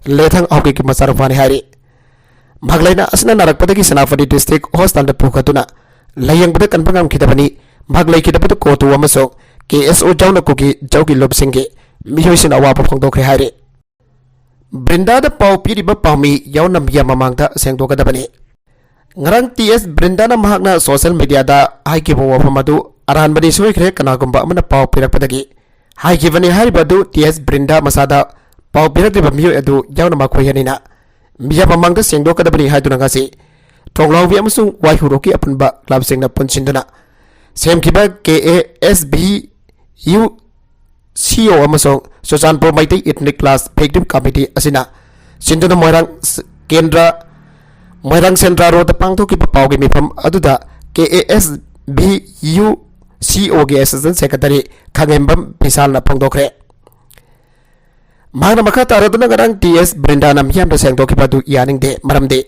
ꯂꯦꯊꯪ ꯍꯥꯎꯒꯤꯞꯀꯤ ꯃꯆꯥꯅꯨꯄꯥꯅꯤ ꯍꯥꯏꯔꯤ꯫ ꯃꯍꯥꯛ ꯂꯥꯏꯅꯥ ꯑꯁꯤꯅ ꯅꯥꯔꯛꯄꯗꯒꯤ ꯁꯦꯅꯥꯄꯇꯤ ꯗꯤꯁꯇ꯭ꯔꯤꯛ ꯍꯣꯁꯄꯤꯇꯥꯜꯗ ꯄꯨꯈꯠꯇꯨꯅ ꯂꯥꯌꯦꯡꯕꯗ ꯀꯟꯕ ꯉꯝꯈꯤꯗꯕꯅꯤ꯫ ꯃꯍꯥꯛ ꯂꯩꯈꯤꯗꯕꯗꯨ ꯀꯣꯇꯨ ꯑꯃꯁꯨꯡ ꯀꯦ ꯑꯦꯁ ꯑꯣ ꯌꯥꯎꯅ ꯀꯨꯀꯤ ꯖꯧꯒꯤ ꯂꯨꯞꯁꯤꯡꯒꯤ ꯃꯤꯑꯣꯏꯁꯤꯡꯅ ꯑꯋꯥꯕ ꯐꯣꯡꯗꯣꯛꯈ꯭ꯔꯦ ꯍꯥꯏꯔꯤ꯫ ꯕ꯭ꯔꯤꯟꯗꯥꯗ ꯄꯥꯎ ꯄꯤꯔꯤꯕ ꯄꯥꯎꯃꯤ ꯌꯥꯎꯅ ꯃꯤꯌꯥꯝ ꯃꯃꯥꯡꯗ ꯁꯦꯡꯗꯣꯛꯀꯗꯕꯅꯤ꯫ ꯉꯔꯥꯡ ꯇꯤ ꯑꯦꯁ ꯕ꯭ꯔꯤꯟꯗꯥꯅ ꯃꯍꯥꯛꯅ ꯁꯣꯁꯤꯌꯦꯜ ꯃꯤꯗꯤꯌꯥꯗ ꯍꯥꯏꯈꯤꯕ ꯋꯥꯐꯝ ꯑꯗꯨ ꯑꯔꯥꯟꯕꯅꯤ, ꯁꯣꯏꯈ꯭ꯔꯦ, ꯀꯅꯥꯒꯨꯝꯕ ꯑꯃꯅ ꯄꯥꯎ ꯄꯤꯔꯛꯄꯗꯒꯤ ꯍꯥꯏꯈꯤꯕꯅꯤ ꯍꯥꯏꯔꯤꯕ ꯑꯗꯨ ꯇꯤ ꯑꯦꯁ ꯕ꯭ꯔꯤꯟꯗꯥ ꯃꯁꯥꯗ ꯄꯥꯎ ꯄꯤꯔꯛꯂꯤꯕ ꯃꯤꯑꯣꯏ ꯑꯗꯨ ꯌꯥꯎꯅ ꯃꯈꯣꯏ ꯑꯅꯤꯅ ꯃꯤꯌꯥꯝ ꯃꯃꯥꯡꯗ ꯁꯦꯡꯗꯣꯛꯀꯗꯕꯅꯤ ꯍꯥꯏꯗꯨꯅ ꯉꯁꯤ ꯊꯣꯡꯂꯥꯎꯕꯤ ꯑꯃꯁꯨꯡ ꯋꯥꯏꯍꯨꯔꯣꯛꯀꯤ ꯑꯄꯨꯟꯕ ꯀ꯭ꯂꯕꯁꯤꯡꯅ ꯄꯨꯟꯁꯤꯟꯗꯨꯅ ꯁꯦꯝꯈꯤꯕ K A S B U ꯁꯤ ꯑꯣ ꯑꯃꯁꯨꯡ Churachandpur Meitei ethnic class victim committee ꯑꯁꯤꯅ ꯁꯤꯟꯗꯨꯅ ꯃꯣꯏꯔꯥꯡ ꯁ-, ꯀꯦꯟꯗ꯭ꯔ, ꯃꯣꯏꯔꯥꯡ ꯁꯦꯟꯗ꯭ꯔꯥ ꯔꯣꯗꯇ ꯄꯥꯡꯊꯣꯛꯈꯤꯕ ꯄꯥꯎꯒꯤ ꯃꯤꯐꯝ ꯑꯗꯨꯗ K A S B U ꯁꯤ ꯑꯣꯒꯤ ꯑꯦꯁꯤꯁꯇꯦꯟ ꯁꯦꯀ꯭ꯔꯦꯇꯔꯤ ꯈꯪꯍꯦꯝꯕꯝ ꯕꯤꯁꯥꯜꯅ ꯐꯣꯡꯗꯣꯛꯈ꯭ꯔꯦ꯫ ꯃꯍꯥꯛꯅ ꯃꯈꯥ ꯇꯥꯔꯗꯨꯅ ꯉꯔꯥꯡ ꯇꯤ ꯑꯦꯁ ꯕ꯭ꯔꯤꯟꯗꯥꯅ ꯃꯤꯌꯥꯝꯗ ꯁꯦꯡꯗꯣꯛꯈꯤꯕ ꯑꯗꯨ ꯌꯥꯅꯤꯡꯗꯦ, ꯃꯔꯝꯗꯤ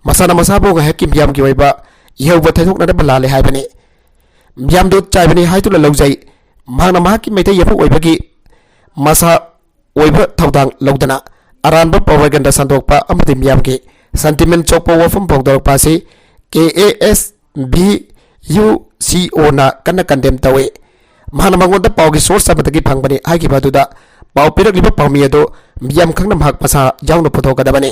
ꯃꯁꯥꯅ ꯃꯁꯥꯕꯨ ꯉꯥꯏꯍꯥꯛꯀꯤ ꯃꯤꯌꯥꯝꯒꯤ ꯑꯣꯏꯕ ꯏꯍꯧꯕ ꯊꯩꯗꯣꯛꯅꯅꯕ ꯂꯥꯜꯂꯦ ꯍꯥꯏꯕꯅꯤ꯫ ꯃꯤꯌꯥꯝꯗꯨ ꯆꯥꯏꯕꯅꯤ ꯍꯥꯏꯗꯨꯅ ꯂꯧꯖꯩ꯫ ꯃꯍꯥꯛꯅ ꯃꯍꯥꯛꯀꯤ ꯃꯩꯇꯩ ꯌꯦꯛꯄ ꯑꯣꯏꯕꯒꯤ ꯃꯁꯥ ꯑꯣꯏꯕ ꯊꯧꯗꯥꯡ ꯂꯧꯗꯅ ꯑꯔꯥꯟꯕ ꯄ꯭ꯔꯣꯄꯥꯒꯦꯟꯗꯥ ꯁꯟꯗꯣꯛꯄ ꯑꯃꯗꯤ ꯃꯤꯌꯥꯝꯒꯤ ꯁꯦꯟꯇꯤꯃꯦꯟ ꯁꯣꯛꯄ ꯋꯥꯐꯝ ꯐꯣꯡꯗꯣꯔꯛꯄ ꯑꯁꯤ K A S B U ꯁꯤ ꯑꯣꯅ ꯀꯟꯅ ꯀꯟꯗꯦꯝ ꯇꯧꯏ꯫ ꯃꯍꯥꯛꯅ ꯃꯉꯣꯟꯗ ꯄꯥꯎꯒꯤ ꯁꯣꯔꯁ ꯑꯃꯗꯒꯤ ꯐꯪꯕꯅꯤ ꯍꯥꯏꯈꯤꯕ ꯑꯗꯨꯗ ꯄꯥꯎ ꯄꯤꯔꯛꯂꯤꯕ ꯄꯥꯎꯃꯤ ꯑꯗꯨ ꯃꯤꯌꯥꯝ ꯈꯪꯅ ꯃꯍꯥꯛ ꯃꯁꯥ ꯌꯥꯎꯅ ꯄꯨꯊꯣꯛꯀꯗꯕꯅꯤ꯫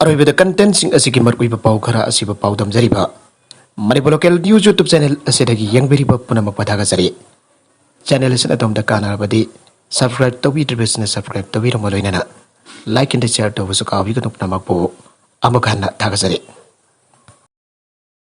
ꯑꯔꯣꯏꯕꯗ ꯀꯟꯇꯦꯟꯁꯤꯡ ꯑꯁꯤꯒꯤ ꯃꯔꯨꯑꯣꯏꯕ ꯄꯥꯎ ꯈꯔ ꯑꯁꯤꯕꯨ ꯄꯥꯎꯗꯝꯖꯔꯤꯕ Manipur local news YouTube channel ꯑꯁꯤꯗꯒꯤ ꯌꯦꯡꯕꯤꯔꯤꯕ ꯄꯨꯝꯅꯃꯛꯄꯨ ꯊꯥꯒꯠꯆꯔꯤ꯫ ꯆꯦꯅꯦꯜ ꯑꯁꯤꯅ ꯑꯗꯣꯝꯗ ꯀꯥꯟꯅꯔꯕꯗꯤ ꯁꯕꯁꯀ꯭ꯔꯥꯏꯕ ꯇꯧꯕꯤꯗ꯭ꯔꯤꯕꯁꯤꯡꯅ ꯁꯕꯁꯀ꯭ꯔꯥꯏꯕ ꯇꯧꯕꯤꯔꯝꯕ ꯂꯣꯏꯅꯅ ꯂꯥꯏꯛ ꯑꯦꯟ ꯁꯤꯌꯥꯔ ꯇꯧꯕꯁꯨ ꯀꯥꯎꯕꯤꯒꯅꯨ꯫ ꯄꯨꯝꯅꯃꯛꯄꯨ ꯑꯃꯨꯛ ꯍꯟꯅ ꯊꯥꯒꯠꯆꯔꯤ꯫